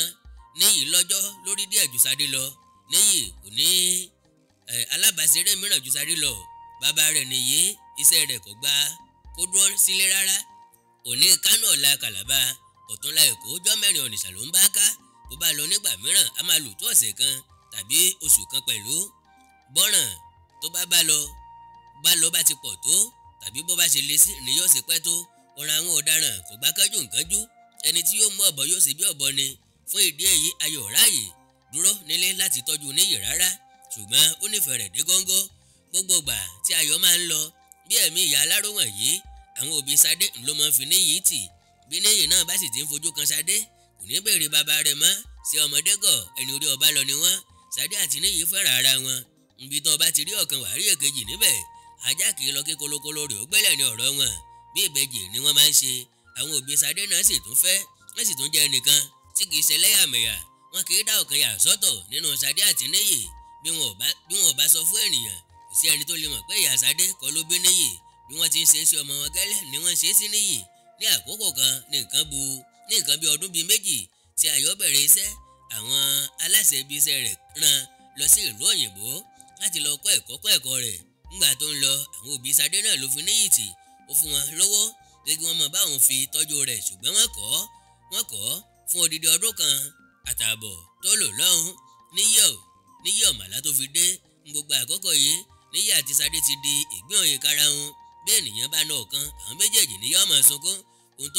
Níyì lọ́jọ́ lórí díẹ̀ ju Sadé lọ. Níyì kò ní alábàáṣeré mìíràn ju Sadé lọ. Bàbá rẹ̀ nìyí, iṣẹ́ rẹ̀ kò gbà kó dúró sílé rárá. Òní Kánò, ọ̀la Kàlàbà, ọ̀túnla Èkó, ọjọ́ mẹ́rin Ọ̀nìṣà ló ń bá ká. Bó bá lọ nígbà mìíràn, a máa lò tó ọ̀sẹ̀ kan tàbí oṣù kan pẹ̀lú. Bọ́ràn tó bá bá lọ bá ti pọ̀ tó tàbí bó bá ṣe lé sí ni yóò ṣe pẹ́ tó. Ọ̀ràn àwọn ọ̀daràn kò gbà kánjú nkánjú. Ẹni tí yóò mú ọ̀bọ yóò ṣe bí ọ̀bọ ni. Fún ìdí èyí Ayọ̀ ráàyè dúró nílé láti tọ́jú Níyì rárá, ṣùgbọ́n ó nífẹ̀ẹ́ rẹ̀ dé góńgó. Gbogbo ìgbà tí Ayọ̀ máa ń lọ bí ẹ̀mí ìyá aláró wọ̀nyí, àwọn òbí Sadé ló máa ń fi Níyì tì. Bí Níyì náà bá sì ti ń fojú kan Sadé, kò ní béèrè bàbá rẹ̀ mọ́. Ṣé ọmọdé gọ̀, ẹni orí ọba lọ ni wọ́n. Sadé àti Níyì fẹ́ràn ara wọn. Ibi tó bá ti rí ọ̀kan wàá rí èkejì níbẹ̀. Ajá kì í lọ kí kolokolo rẹ̀ ó gbẹ́lẹ̀ ní ọ̀rọ̀ wọn. Bí ìbejì ni wọ́n máa ń ṣe. Àwọn òbí Sadé náà sì tún fẹ́, wọ́n sì tún jẹ́ ẹnìkan tí kì í ṣe lẹ́yàmẹ̀yà. Wọn kì í dá ọ̀kan yà sọ́tọ̀ nínú Sadé àti Níyì. Bí wọn ò bá sọ fún ènìyàn, kò sí ẹni tó lè mọ̀ pé ìyá Sadé kọ́ ló bí Níyì. Bí wọ́n ti ń ṣe é sí ọmọ wọn gẹ́lẹ́ ni wọ́n ń ṣe é sí Níyì. Ní àkókò kan ní nǹkan bí ọdún bíi méjì tí Ayọ̀ bẹ̀rẹ̀ iṣẹ́, àwọn aláṣẹ ibi iṣẹ́ rẹ̀ rán lọ sí ìlú òyìnbó láti lọ kọ́ ẹ̀kọ́ kọ́ ẹ̀kọ́ rẹ̀. Nígbà tó ń lọ, àwọn òbí Sadé náà ló fi Níyì tì. Ó fún wọn lówó pé kí wọ́n mọ̀ bá òun fi tọ́jú rẹ̀, ṣùgbọ́n wọ́n kọ̀ fún odidi ọdún kan àtààbọ̀ tó lò lọ́hùn. Níyì ọ̀màlà tó fi dé. Gbogbo àkókò yìí Níyì àti Sadé ti di ìgbín òye karahun. Bí ènìyàn bá na ọ̀kan, àwọn méjèèjì ní yóò máa sunkún. Ohun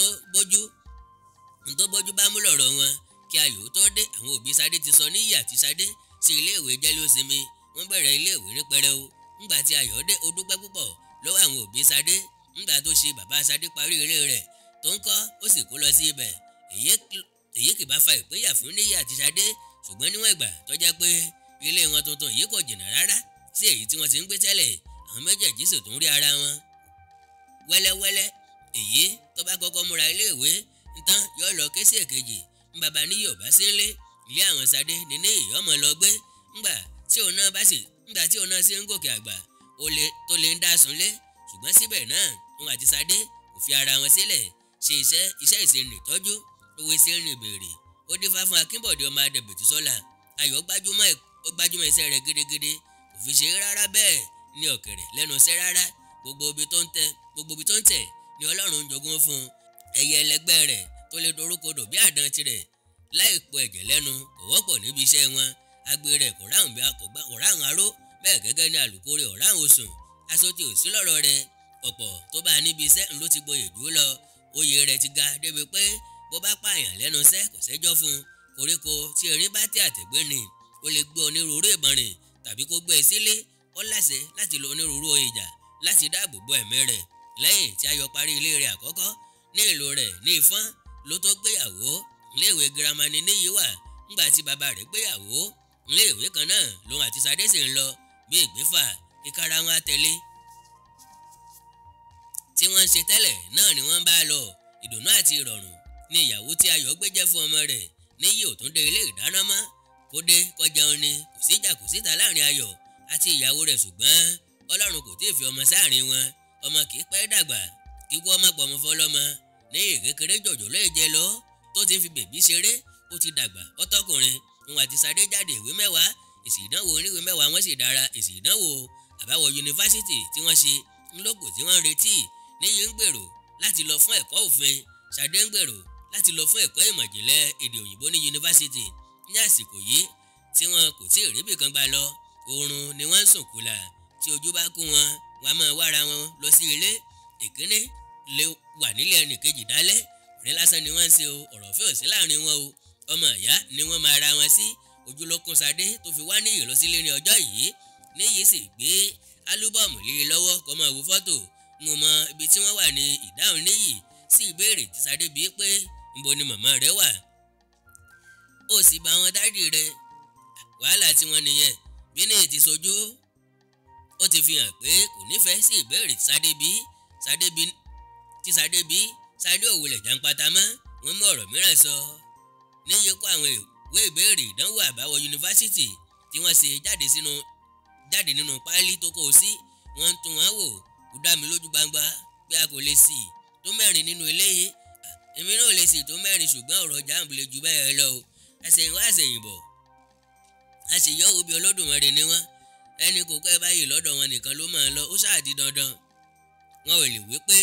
tó bójú bá mú lọ̀rọ̀ wọn. Kí Ayọ̀ tó dé, àwọn òbí Sadé ti sọ Níyì àti Sadé sí iléèwé jẹ́lósinmi. Wọ́n bẹ̀rẹ̀ iléèwé ní pẹrẹu. Nígbà tí Ayọ̀ dé, ó dúpẹ́ púpọ̀ lọ́wọ́ àwọn òbí Sadé. Nígbà tó ṣe bàbá Sadé parí ilé rẹ̀ tó ń kọ́, ó sì kó lọ sí ibẹ̀. Èyí kì bá fa ìpínyà fún Níyì àti Sadé, ṣùgbọ́n níwọ̀n ìgbà tó jẹ́ pé ilé wọn tuntun yìí kò jìnnà rárá sí èyí tí wọ́n ti ń gbé tẹ́lẹ̀, àwọn méjèèjì sì tún rí ara wọn wẹ́lẹ́wẹ́lẹ́. Èyí tó bá kọ́kọ́ múra iléèwé ntán yóò lọ ké sí èkejì. Bàbá Níyì ò bá sí nílé, ilé àwọn Sadé ní Níyì ọmọ lọ gbé. Ńgbà tí òun náà sì ń gòkè àgbà, tó lè ń dá sunlé. Ṣùgbọ́n síbẹ̀ náà òun àti Sadé kò fi ara wọn sílẹ̀. Ṣe iṣẹ́ ìṣerìn ìtọ́jú, owó ìṣerìn ìbèrè. Ó dífá fún Akínbọ̀dé ọmọ Adẹ̀bẹ̀tù Sọ́lá. Ayọ̀ gbájúmọ́ iṣẹ́ rẹ̀ gidigidi. Kò fi ṣe rárá bẹ́ẹ̀ ní ọ̀kẹ̀rẹ̀ lẹ́nu iṣẹ́ rárá. Gbogbo ibi tó ń tẹ̀ ni Ọlọ́run ń jogún fún un. Ẹyẹ ẹlẹgbẹ́ rẹ̀ tó lè dorúkodò bí àdán tirẹ̀ láì po ẹ̀jẹ̀ lẹ́nu kò wọ́pọ̀ níbi iṣẹ́ wọn. Agbe rẹ̀ kò ráhùn aró, bẹ́ẹ̀ gẹ́gẹ́ ní àlùkò rẹ̀ ò ráhùn osùn. Aṣọ tí ò sí lọ́rọ̀ rẹ̀. Ọ̀pọ̀ tó bá níbi iṣẹ́ ń ló ti gboyè jù lọ. Oyè rẹ̀ ti ga débi pé bó bá pààyàn lẹ́nu iṣẹ́ kò sẹ́jọ́ fún un. Koríko tí erin bá tẹ àtẹ̀gbé ni ó lè gbé onírúurú ìbọn rìn tàbí kó gbé e sílé. Ó láṣẹ láti lo onírúurú ìjà láti dáàbò bo ẹ̀mí rẹ̀. Lẹ́yìn tí Ayọ̀ parí ilé rẹ̀ àkọ́kọ́ ní ìlú rẹ̀ ní Ìfọ́n ló tó gbéyàwó. Iléèwé girama ni Níyì wà ńgbà tí bàbá rẹ̀ gbéyàwó. Iléèwé kan náà lòun àti Ṣadé sì ń lọ bí ìgbéfà ìkara wọn àtẹ̀lé tí wọ́n ń ṣe tẹ́lẹ̀ náà ni wọ́n bá lọ. Ìdùnnú àti ìrọ̀rùn ni ìyàwó tí Ayọ̀ gbé jẹ́ fún ọmọ rẹ̀. Níyì ò tún dé ilé ìdáná mọ́, kó dé kọjá òun ni. Kò sí ìjà kò síta láàrin Ayọ̀ àti ìyàwó rẹ̀, ṣùgbọ́n Ọlọ́run kò tíì fi ọmọ sáàrin wọn. Ọmọ kì í pẹ́ dàgbà, kíkú ọmọ pọ̀mọ́ fọlọ́mọ. Ní ìkékeré jọ̀jọ̀ lóye jẹ lọ tó ti ń fi bèbí ṣeré, ó ti dàgbà ọtọkùnrin. Òun àti Ṣadé jáde ìwé 10, èsì ìdánwò oníwèé 10 wọ́n sì dára. Èsì ìdánwò àbáwọ̀ yunifásítì tí wọ́n ṣe ńlọ́kù tí wọ́n ń retí. Níyì ń gbèrò láti lọ fún ẹ̀kọ́ òfin, Ṣadé ń gbèrò láti lọ fún ẹ̀kọ́ ìmọ̀ ìjìnlẹ̀ èdè òyìnbó ní yunifásítì. Ní àsìkò yìí tí wọn kò tí ì ríbì kan gbà lọ, oorun ni wọ́n ń sùn kùlà. Tí ojú bá kú wọn, wọn a máa wára wọn lọ sí ilé. Ìkíní lè wà nílé ẹnì kejì dálẹ́. Ọ̀rẹ́ lásán ni wọ́n ń ṣe o, ọ̀rọ̀ fẹ́ ò sí láàrin wọn o. Ọmọ ìyá ni wọ́n máa ra wọn sí. Ojú ló kún Ṣadé tó fi wá Níyì lọ sílé ní ọjọ́ yìí. Níyì sì gbé álúbọ̀mù lé e lọ́wọ́ kó máa wo fọ́tò. Mo mọ ibi tí wọ́n wà ní ìdáhùn Níyì sí ìbéèrè tí Ṣadé bíi pé níbo ni màmá rẹ̀ wà. Ó sì bá wọn dádì rẹ̀. Wàhálà tí wọ́n nìyẹn. Bí Níyì ti sojú, ó ti fi hàn pé kò nífẹ̀ẹ́ sí ìbéèrè tí Ṣadé bíi. Ṣadé bíi Ṣadé ò wulẹ̀ jàǹpátá mọ́. Wọ́n mú ọ̀rọ̀ mìíràn sọ. Níyì kó àwọn ìwé ìbéèrè ìdánwò àbáwọ̀ yunifásítì tí wọ́n ṣe jáde nínú páálí tó kó o sí. Wọ́n ń tún wọn wò. Ó dá mi lójú gbangba pé a kò lè sì tó 4 nínú ilé yìí. Èmi náà lè sì tó 4, ṣùgbọ́n ọ̀rọ̀ jáàmù lè ju bẹ́ẹ̀ lọ o. Àṣẹ̀yìnwá àṣẹ̀yìnbọ̀ àṣeyọ́ òbí Olódùmarè ni wọ́n. Ẹni kò kẹ́ báyìí lọ́dọ̀ wọn nìkan ló máa lọ. Ó ṣáà di dandan. Wọn ò lè wí pé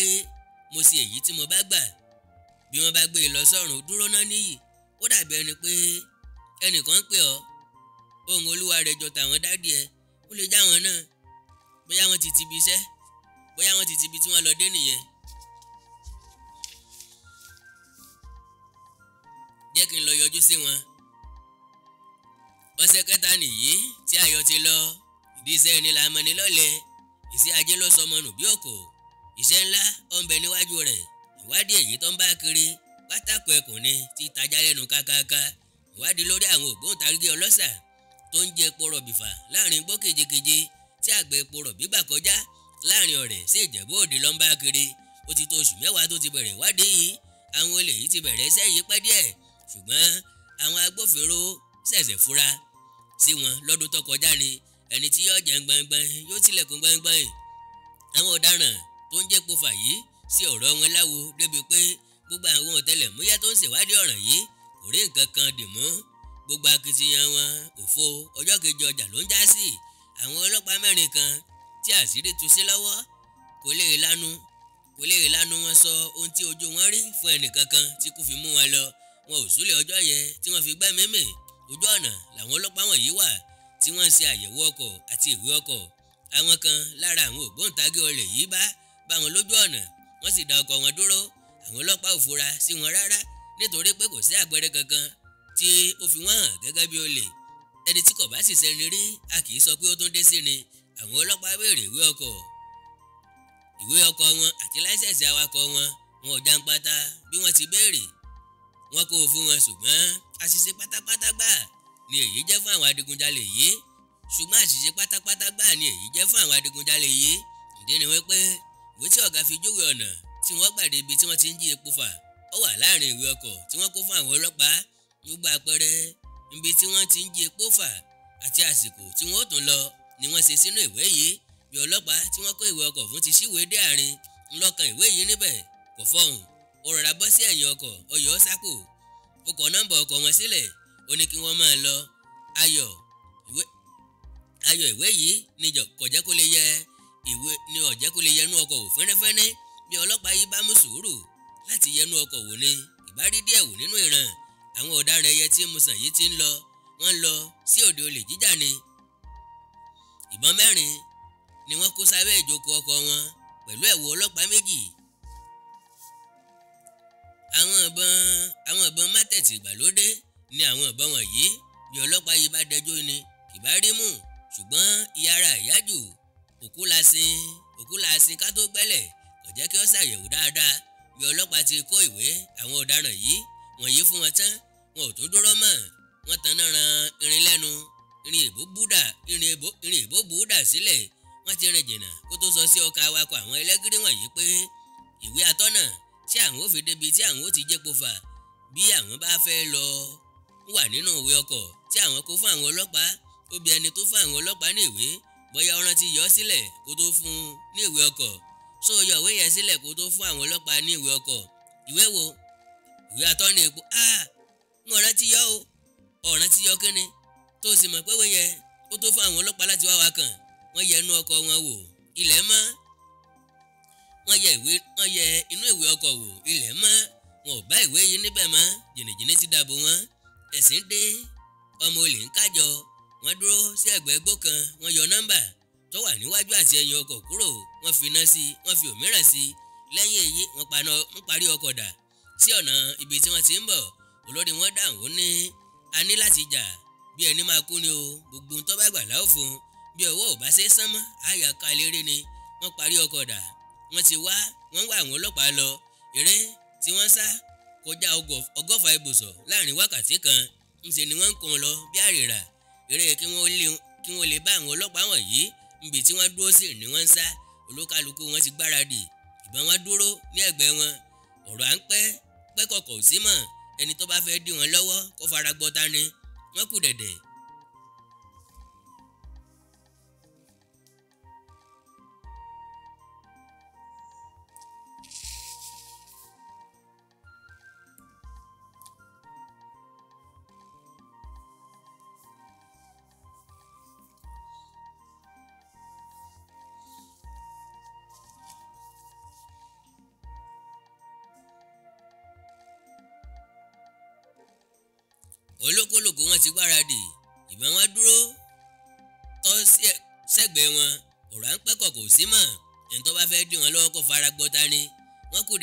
mo ṣe èyí tí mo bá gbà. Bí wọ́n bá gbé e lọ sọ́run dúró náà Níyì. Ó dàbí ẹni pé ẹnìkan ń pè ọ́. Ohun olúwa rẹ̀ jọ tàwọn dádì ẹ. Ó lè já wọn náà. Bóyá wọ́n ti tibi iṣẹ́, bóyá wọ́n ti tibi tí wọ́n lọ dé nìyẹn. Jẹ́ kí n lọ yọjú sí wọn. Ọ̀sẹ̀ kẹta nìyí tí Ayọ̀ ti lọ. Ìdí iṣẹ́ ẹni la mọ̀ ní lọ́lẹ̀. Ìṣe ajé ló sọmọ nù bí òkò. Iṣẹ́ ńlá ó ń bẹ níwájú rẹ̀. Ìwádìí èyí tó ń bá kiri pátákó ẹkùn ni ti tajà lẹ́nu kákáká. Ìwádìí lórí àwọn ògbóǹtarìgì ọlọ́ṣà tó ń jẹ epo rọ̀bì fà láàrin igbó kejekeje tí àgbẹ̀ epo rọ̀bì gbà kọjá láàrin Ọ̀rẹ́ sí Ìjẹ̀bú Òde ló ń bá kiri. Ó ti tó oṣù 10 tó ti bẹ̀rẹ̀ ìwádìí yìí. Àwọn olè yìí ti bẹ̀rẹ̀ iṣẹ́ yìí pẹ́ díẹ̀, ṣùgbọ́n àwọn agbófinró ṣẹ̀ṣẹ̀ fura sí wọn lọ́dún tó kọjá ni. Ẹni tí yóò jẹun gbangban yóò tilẹ̀kùn gbangban. Àwọn ọ̀daràn tó ń jẹ́po fà yìí sí ọ̀rọ̀ wọn láwo débi pé gbogbo àwọn ọ̀tẹlẹ̀múyẹ́ tó ń ṣèwádìí ọ̀ràn yìí kò rí nǹkan kan dì mú. Gbogbo akitiyan wọn òfo. Ọjọ́ kejì ọjà ló ń já sí. Àwọn ọlọ́pàá 4 kan tí àṣírí tú sí lọ́wọ́ kò lè lanu wọn sọ ohun tí ojú wọn rí fún ẹnìkankan tí kò fi mú wọn lọ. Wọn ò súlẹ̀ ọjọ́ yẹn tí wọ́n fi gbẹ́ mímì. Ojú ọ̀nà làwọn ọlọ́pàá wọ̀nyí wà tí wọ́n ń ṣe àyẹ̀wò ọkọ̀ àti ìwé ọkọ̀. Àwọn kan lára àwọn ògbóǹtagì olè yìí bá wọn lójú ọ̀nà, wọ́n sì dá ọkọ̀ wọn dúró. Àwọn ọlọ́pàá ò fura sí wọn rárá nítorí pé kò sí àpẹẹrẹ kankan tí ó fi wọ́n hàn gẹ́gẹ́ bí olè. Ẹni tí kò bá sì sẹ́ni rí a kì í sọ pé ó tún dé sí ni. Àwọn ọlọ́pàá béèrè ìwé ọkọ̀ wọn àti láísẹ̀sì awakọ̀ wọn. Wọn ò jàǹpátá bí wọ́n ti béèrè. Wọn kò fún wọn, ṣùgbọ́n àṣìṣe pátápátá gbà ni èyí jẹ́ fún àwọn adigunjalè yìí. Ṣùgbọ́n àṣìṣe pátápátá gbà ni èyí jẹ́ fún àwọn adigunjalè yìí. Ìdí ni wípé ìwé tí ọ̀gá fi júwe ọ̀nà tí wọ́n gbà dé ibi tí wọ́n ti ń jí epo fà ó wà láàrin ìwé ọkọ̀ tí wọ́n kó fún àwọn ọlọ́pàá. Gbogbo àpẹẹrẹ ibi tí wọ́n ti ń jí epo fà àti àsìkò tí wọ́n ó tún lọ ni wọ́n ṣe sínú ìwé yìí. Bí ọlọ́pàá tí wọ́n kó ìwé ọkọ̀ fún ti ṣíwèé dé àárín ńlọ́kan ìwé yìí níbẹ̀ kò fọhùn. Ó rọra bọ́ sí ẹ̀yìn ọkọ̀, ó yọ ọ́ sápò, ó kọ nọ́mbà ọkọ̀ wọn sílẹ̀, ó ní kí wọ́n máa lọ. Ayọ̀ ìwé yìí ni kò jẹ́ kó lè yẹ ìwé ni ó jẹ́ kó lè yẹnu ọkọ̀ wò fẹ́nẹ́fẹ́nẹ́. Bí ọlọ́pàá yìí bá mú sùúrù láti yẹnu ọkọ̀ wò ni ìbá rí díẹ̀ wò nínú ìran. Àwọn ọ̀daràn ẹyẹ tí mo sàn yìí ti ń lọ, wọ́n ń lọ sí òde olè jíjà ni. Ìbọn 4 ni wọ́n kó sábẹ́ ìjókòó ọkọ̀ wọn. pẹ̀lú ẹ̀wù ọlọ́pàá 2. Àwọn ìbọn mátẹ̀tì ìgbàlódé ni àwọn ìbọn wọ̀nyí. Bí ọlọ́pàá yìí bá dẹjọ́ ni kì bá rí mú, ṣùgbọ́n ìyára ìyájù òkú la sin ká tó gbẹ́lẹ̀ kò jẹ́ kí ó ṣàyẹ̀wò dáadáa. Bí ọlọ́pàá ti kó ìwé àwọn ọ̀daràn yìí wọ̀nyí fún wọn tán, wọn ò tó dúró mọ́. Wọ́n tanná ran irin lẹ́nu, irin èbó búdà sílẹ̀. Wọ́n ti rìn jìnnà kó tó sọ sí ọkọ̀ awakọ̀ àwọn ẹlẹ́gìrì wọ̀nyí pé ìwé atọ́nà tí àwọn ò fi débi tí àwọn ò ti jẹ́po fà bí àwọn bá fẹ́ lọ wà nínú ìwé ọkọ̀ tí àwọn kó fún àwọn ọlọ́pàá. Ó bi ẹni tó fún àwọn ọlọ́pàá ní ìwé bóyá ó rántí yọ sílẹ̀ kó tó fún un ní ìwé ọkọ̀. So yọ ìwé yẹn sílẹ̀ kó tó fún àwọn ọlọ́pàá ní ìwé ọkọ̀. Ìwé wo? Ìwé atọ́nà epo. Ń rántí yọ o. Ọ̀ràn tí yọ kíni tó sì mọ̀ pé ìwé yẹn ó tó fún àwọn ọlọ́pàá láti wá wa kàn. Wọ́n yẹ inú ọkọ̀ wọn wò, ilẹ̀ mọ́. Wọ́n yẹ inú ìwé ọkọ̀ wò, ilẹ̀ mọ́. Wọn ò bá ìwé yìí níbẹ̀ mọ́. Jìnnìjìnnì ti dàbò wọn. Ẹ̀sìn dé, ọmọ olè ń kájọ. Wọ́n dúró sí ẹ̀gbẹ́ igbó kan, wọ́n yọ nọ́mbà tó wà níwájú àti ẹ̀yìn ọkọ̀ kúrò, wọ́n fi iná sí, wọ́n fi òmíràn sí. Lẹ́yìn èyí wọ́n parí ọkọ̀ dà sí ọ̀nà ibi tí wọ́n ti ń bọ̀. Olórí wọn dáhùn ó ní a ní láti jà bí ẹni máa kú ni o, gbogbo tó bá gbà láò fún un. Bí ọwọ́ ò bá ṣe sán mọ́, àyà ká léré ni. Wọ́n parí ọkọ̀ dà, wọ́n ti wá, wọ́n wá àwọn ọlọ́pàá lọ. Eré tí wọ́n sá kọjá 120 ibùsọ̀ láàrin wákàtí kan. Ńṣe ni wọ́n ń kún un lọ bí àrèrà. Eré kí wọ́n lè bá àwọn ọlọ́pàá wọ̀nyí níbi tí wọ́n dúró sí ni wọ́n ń sá. Olúkálukú wọn ti gbáradì, ìbọn wọn dúró ní ẹ̀gbẹ́ wọn. Ọ̀rọ̀ à ń pẹ́ pẹ́ kọ̀kọ̀ sí mọ̀. Ẹni tó bá fẹ́ dí wọn lọ́wọ́ kó fara gbọ́ta ni. Wọ́n kù dẹ̀dẹ̀. Olúkúlùkù wọn ti gbáradì, ìbọn wọn dúró tọ́ sẹ́gbẹ̀ẹ́ wọn. Ọ̀rọ̀ à ń pẹ́ kọ̀kọ̀ sí mọ̀. Ẹni tó bá fẹ́ dí wọn lọ́wọ́ kó fara gbọ́ta ni. Wọ́n kù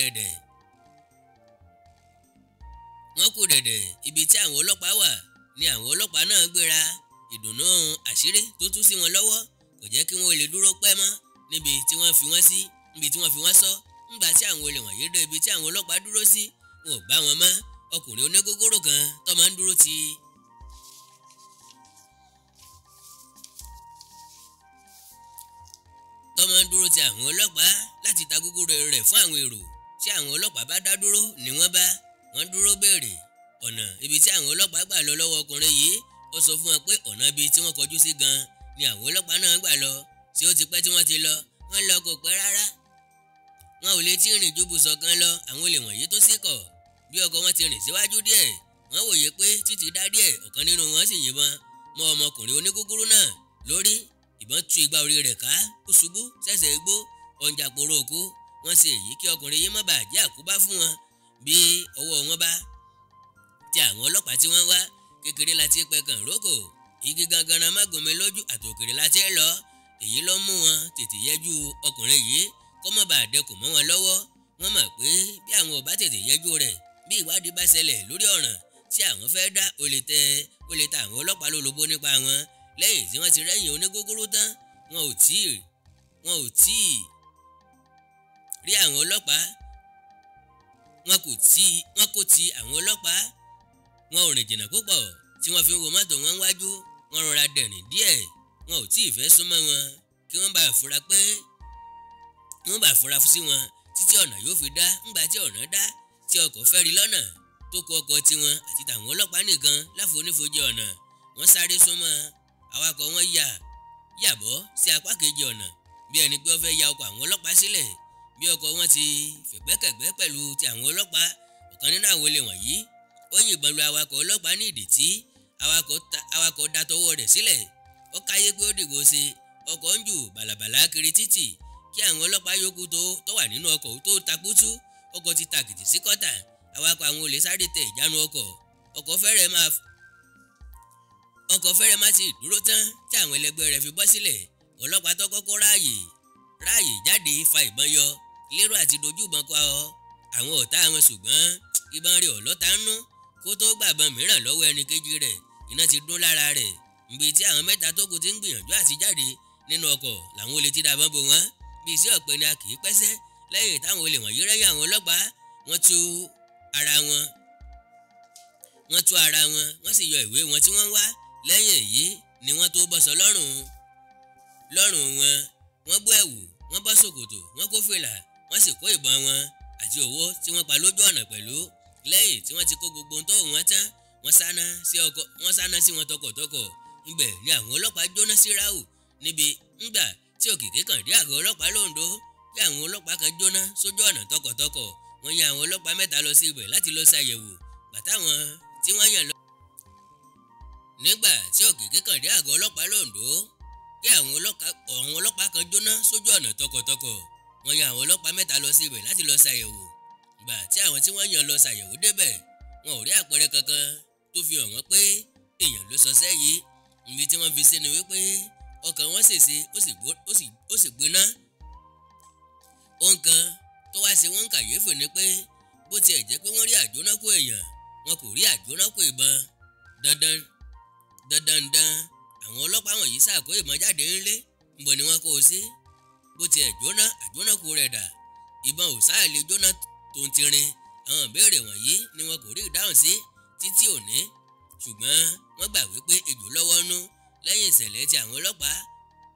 dẹ̀dẹ̀. Ibi tí àwọn ọlọ́pàá wà ni àwọn ọlọ́pàá náà gbéra. Ìdùnnú àṣírí tó tú sí wọn lọ́wọ́ kò jẹ́ kí wọ́n lè dúró pẹ́ mọ́ níbi tí wọ́n fi wọ́n sí, níbi tí wọ́n fi wọ́n sọ. Ńgbà tí àwọn olè wọ̀nyí dé ibi tí àwọn ọlọ́pàá dúró sí, wọn ò bá wọn mọ́. Ọkùnrin onígógóró kan tó máa ń dúró ti àwọn ọlọ́pàá láti ta gógóró rẹ̀ fún àwọn èrò. Tí àwọn ọlọ́pàá bá dá dúró ni wọ́n bá wọ́n dúró béèrè ọ̀nà ibi tí àwọn ọlọ́pàá gbà lọ lọ́wọ́ ọkùnrin yìí. Ó sọ fún wọn pé ọ̀nà ibi tí wọ́n kọjú sí gan ni àwọn ọlọ́pàá náà gbà lọ. Tí ó ti pẹ́ tí wọ́n ti lọ, wọ́n lọ kò pẹ́ rárá. Wọn ò lè tí rìn ju bùsọ̀ kan lọ. Àwọn olè wọ̀nyí tó sì kọ̀. Bí ọkọ̀ wọn ti rìn síwájú díẹ̀, wọ́n wòye pé títí dá díẹ̀, ọ̀kan nínú wọn sì yìnbọn mọ́ ọmọkùnrin onígúgúrú náà lórí. Ìbọn tú igba orí rẹ̀ ká, ó ṣubú sẹ́sẹ̀ igbó, ọ̀njà pòrò òkú. Wọ́n ṣe èyí kí ọkùnrin yìí má bàa jẹ́ àkóbá fún wọn bí ọwọ́ wọn bá ti àwọn ọlọ́pàá tí wọ́n wá. Kékeré la ti pẹ̀kàn rókò, igi gangan má gún mi lójú, àtòkèrè la ti lọ. Èyí ló mú wọn tètè yẹjú ọkùnrin yìí kó má bàa dẹkùn mọ́ wọn lọ́wọ́. Wọ́n mọ̀ pé bí àwọn ò bá tètè yẹjú rẹ̀, bí ìwádìí bá ṣẹlẹ̀ lórí ọ̀ràn tí àwọn fẹ́ dá, ó lè ta àwọn ọlọ́pàá lólobó nípa wọn. Lẹ́yìn tí wọ́n ti rẹ́yìn onígógóró tán, wọn ò tíì rí àwọn ọlọ́pàá. Wọ́n kò ti àwọn ọlọ́pàá. Wọn ò rìn jìnnà púpọ̀ tí wọ́n fi ń wo mọ́tò wọn wájú. Wọ́n rọra dẹ̀rìn díẹ̀. Wọn ò tíì fẹ́ súnmọ́ wọn kí wọ́n bá fura pé wọ́n bá fura sí wọn títí ọ̀nà yóò fi dá. Ńgbà tí ọ̀nà dá tí ọkọ̀ fẹ́ rí lọ́nà tó kó ọkọ̀ tiwọn àti tàwọn ọlọ́pàá nìkan láfonífojì ọ̀nà, wọ́n sáré súnmọ́. Awakọ̀ wọn yàbọ̀ sí apá kejì ọ̀nà bí ẹni pé ó fẹ́ ya ọkọ̀ àwọn ọlọ́pàá sílẹ̀. Bí ọkọ̀ wọn ti fẹ̀gbẹ́kẹ̀gbẹ́ pẹ̀lú ti àwọn ọlọ́pàá, ọ̀kan nínú àwọn olè wọ̀nyí ó yìnbọn lu awakọ̀ ọlọ́pàá ní ìdí tí awakọ̀ da tọwọ́ rẹ̀ sílẹ̀. Ó káyé pé ó dìgbò ṣe. Ọkọ̀ ń jù bàlàbàlà kiri títì kí àwọn ọlọ́pàá yòókù tó wà nínú ọkọ̀ tó takútú. Ọkọ̀ ti tàkìtì sí kọ́tà. Awakọ̀ àwọn olè sáré tẹ ìjánu ọkọ̀. Ọkọ̀ fẹ́rẹ̀ má ti dúró tán tí àwọn ẹlẹgbẹ́ rẹ̀ fi bọ́ sílẹ̀. Ọlọ́pàá tó kọ́kọ́ Ráàyè jáde fa ìbọn yọ lérò àti dojú ìbọn kọ àwọn ọ̀tá wọn, ṣùgbọ́n ìbọn rẹ̀ ọ̀lọ́ta ń nú. Kó tó gbàbọn mìíràn lọ́wọ́ ẹni kejì rẹ̀, iná ti dún lára rẹ̀. Níbi tí àwọn mẹ́ta tó kù ti ń gbìyànjú àti jáde nínú ọkọ̀ làwọn olè ti dàbọn bò wọ́n. Bí iṣẹ́ ọ̀pẹ ni a kì í pẹ́sẹ́. Lẹ́yìn táwọn olè wọ̀nyí rẹ́yìn àwọn ọlọ́pàá, wọ́n tú ara wọn, wọ́n sì yọ ìwé wọn tí wọ́n wá. Lẹ́yìn èyí ni wọ́n tó bọ́sọ lọ́rùn wọn. Wọ́n bó ẹ̀wù, wọ́n bọ́ ṣòkòtò, wọ́n kó fìlà, wọ́n sì kó ìbọn wọn àti owó tí wọ́n pa lójú ọ̀nà pẹ̀lú. Lẹ́yìn tí wọ́n ti kó gbogbo ohun tó wọ́n tán, wọ́n sáná sí wọn tọkọ̀tọkọ̀. Ibẹ̀ ni àwọn ọlọ́pàá jóná sí ráù níbi ńgbà tí òkìkí kàn dé àgọ́ ọlọ́pàá lóńdó bí àwọn ọlọ́pàá kan jóná sójú ọ̀nà tọkọ̀tọkọ̀. Wọ́n yan àwọn ọlọ́pàá mẹ́ta lọ sí ibẹ̀ láti lọ ṣàyẹ̀wò bàtà wọn tí wọ́n yàn lọ. Nígbà tí òkìkí kàn dé àgọ́ ọlọ́pàá lóńdó kí àwọn ọlọ́pàá kan jóná sójú ọ̀nà tọkọ̀tọkọ̀. Wọ́n yan àwọn ọlọ́pàá mẹ́ta lọ sí ibẹ̀ láti lọ ṣàyẹ̀wò. Gbà tí àwọn tí wọ́n yàn lọ ṣàyẹ̀wò débẹ̀, wọn ò rí àpẹẹrẹ kankan tó fi hàn wọ́n pé èèyàn ló sọsẹ́ yìí. Ibi tí wọ́n fi sí ni wípé ọkàn wọn ṣèṣe ó sì gbiná. Ohun kan tó wá ṣe wọ́n ń kàyéfì ni pé bó tiẹ̀ jẹ́ pé wọ́n rí àjónákù èèyàn, wọn kò rí àjónákù ìbọn. Dandan dandan àwọn ọlọ́pàá wọ̀nyí ṣàkó ìbọn jáde ńlé, ńbọ ni wọ́n kó o sí. Bó tiẹ̀ jóná, àjónákù rẹ̀ dà? Ìbọn ò sáà lè jóná tó ń tirin. Àwọn ìbéèrè wọ̀nyí ni wọn kò rí ìdáhùn sí títí òní, ṣùgbọ́n wọ́n gbà wípé ejò lọ́wọ́ nú. Lẹ́yìn ìṣẹ̀lẹ̀ tí àwọn ọlọ́pàá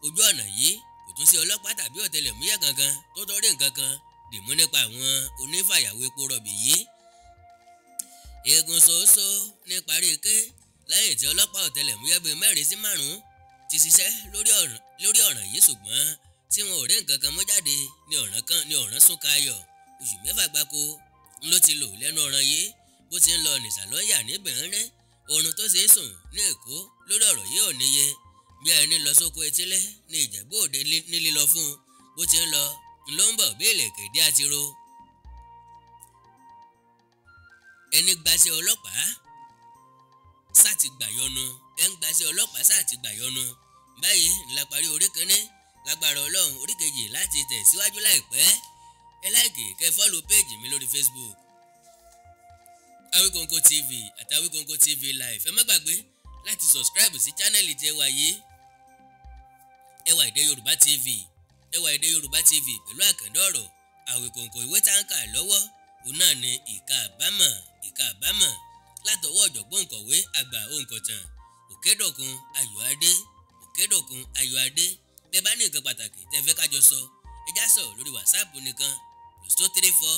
ojú ọ̀nà yìí, kò tún sí ọlọ́pàá tàbí ọ̀tẹlẹ̀múyẹ́ kankan tó tó rí nǹkan kan dìmú nípa àwọn onífàyàwó epo rọ̀bì yìí. Eegun ṣoṣo ní parí ike. Lẹ́yìn tí ọlọ́pàá ọ̀tẹlẹ̀múyẹ́ bíi 4 sí 5 ti ṣiṣẹ́ lórí ọ̀ràn yìí, ṣùgbọ́n tí wọn ò rí nǹkan kan mú jáde ní ọ̀ràn sún kayọ̀. Oṣù 6 gbáko ló ti lò lẹ́nu ọ̀ràn yìí. Bó ti ń lọ nìsàlọ́yà níbẹ̀rẹ̀, oorun tó ṣe é sùn ní Èkó lórí ọ̀rọ̀ yìí ò níye. Bí ẹni lọ sóko etílé ní Ìjẹ̀bú Òde ní lílọ fún un. Bó ti ń lọ ló ń bọ̀ bí ìlẹ̀kẹ̀ dé àtiro. Ẹni gbaṣẹ́ ọlọ́pàá sáti gbàyọnu, ẹni gbaṣẹ́ ọlọ́pàá sáti gbàyọnu. Báyìí ńlá parí orí kínní. Lágbára Ọlọ́run, orí kejì láti tẹ̀ síwájú láìpẹ́. Ẹ láìkì kẹ́ fọ́lù péèjì mi lórí Facebook, Awikonko TV àti Awikonko TV Live. Ẹ má gbàgbé láti subscribe sí channel tí ẹ wà yìí, Ẹwà Èdè Yorùbá TV, Ẹwà Èdè Yorùbá TV pẹ̀lú àkàndá ọ̀rọ̀ Awikonko. Ìwé tá ń kà lọ́wọ́ òun náà ni Ìka Àbámọ̀, Ìka Àbámọ̀ látọwọ́ ọ̀jọ̀gbọ́n òǹkọ̀wé àgbà òǹkọ̀tàn Òkèdòkun Ayọ̀adé, Òkèdòkun Ayọ̀adé. Bẹ́ẹ̀ bá ní nǹkan pàtàkì tẹ́ fẹ́ kájọ sọ, ẹ já sọ lórí WhatsApp nìkan +234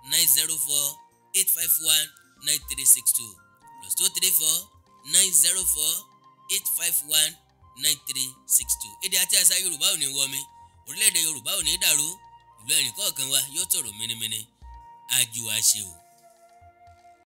904 851 9362, +234 904 851 9362. Èdè àti àṣà Yorùbá ò ní wọmi, orílẹ̀-èdè Yorùbá ò ní dàrú, ìlú ẹnì kọ̀ọ̀kan wa yóò tòrò mínímíní. Àjò àṣẹ o.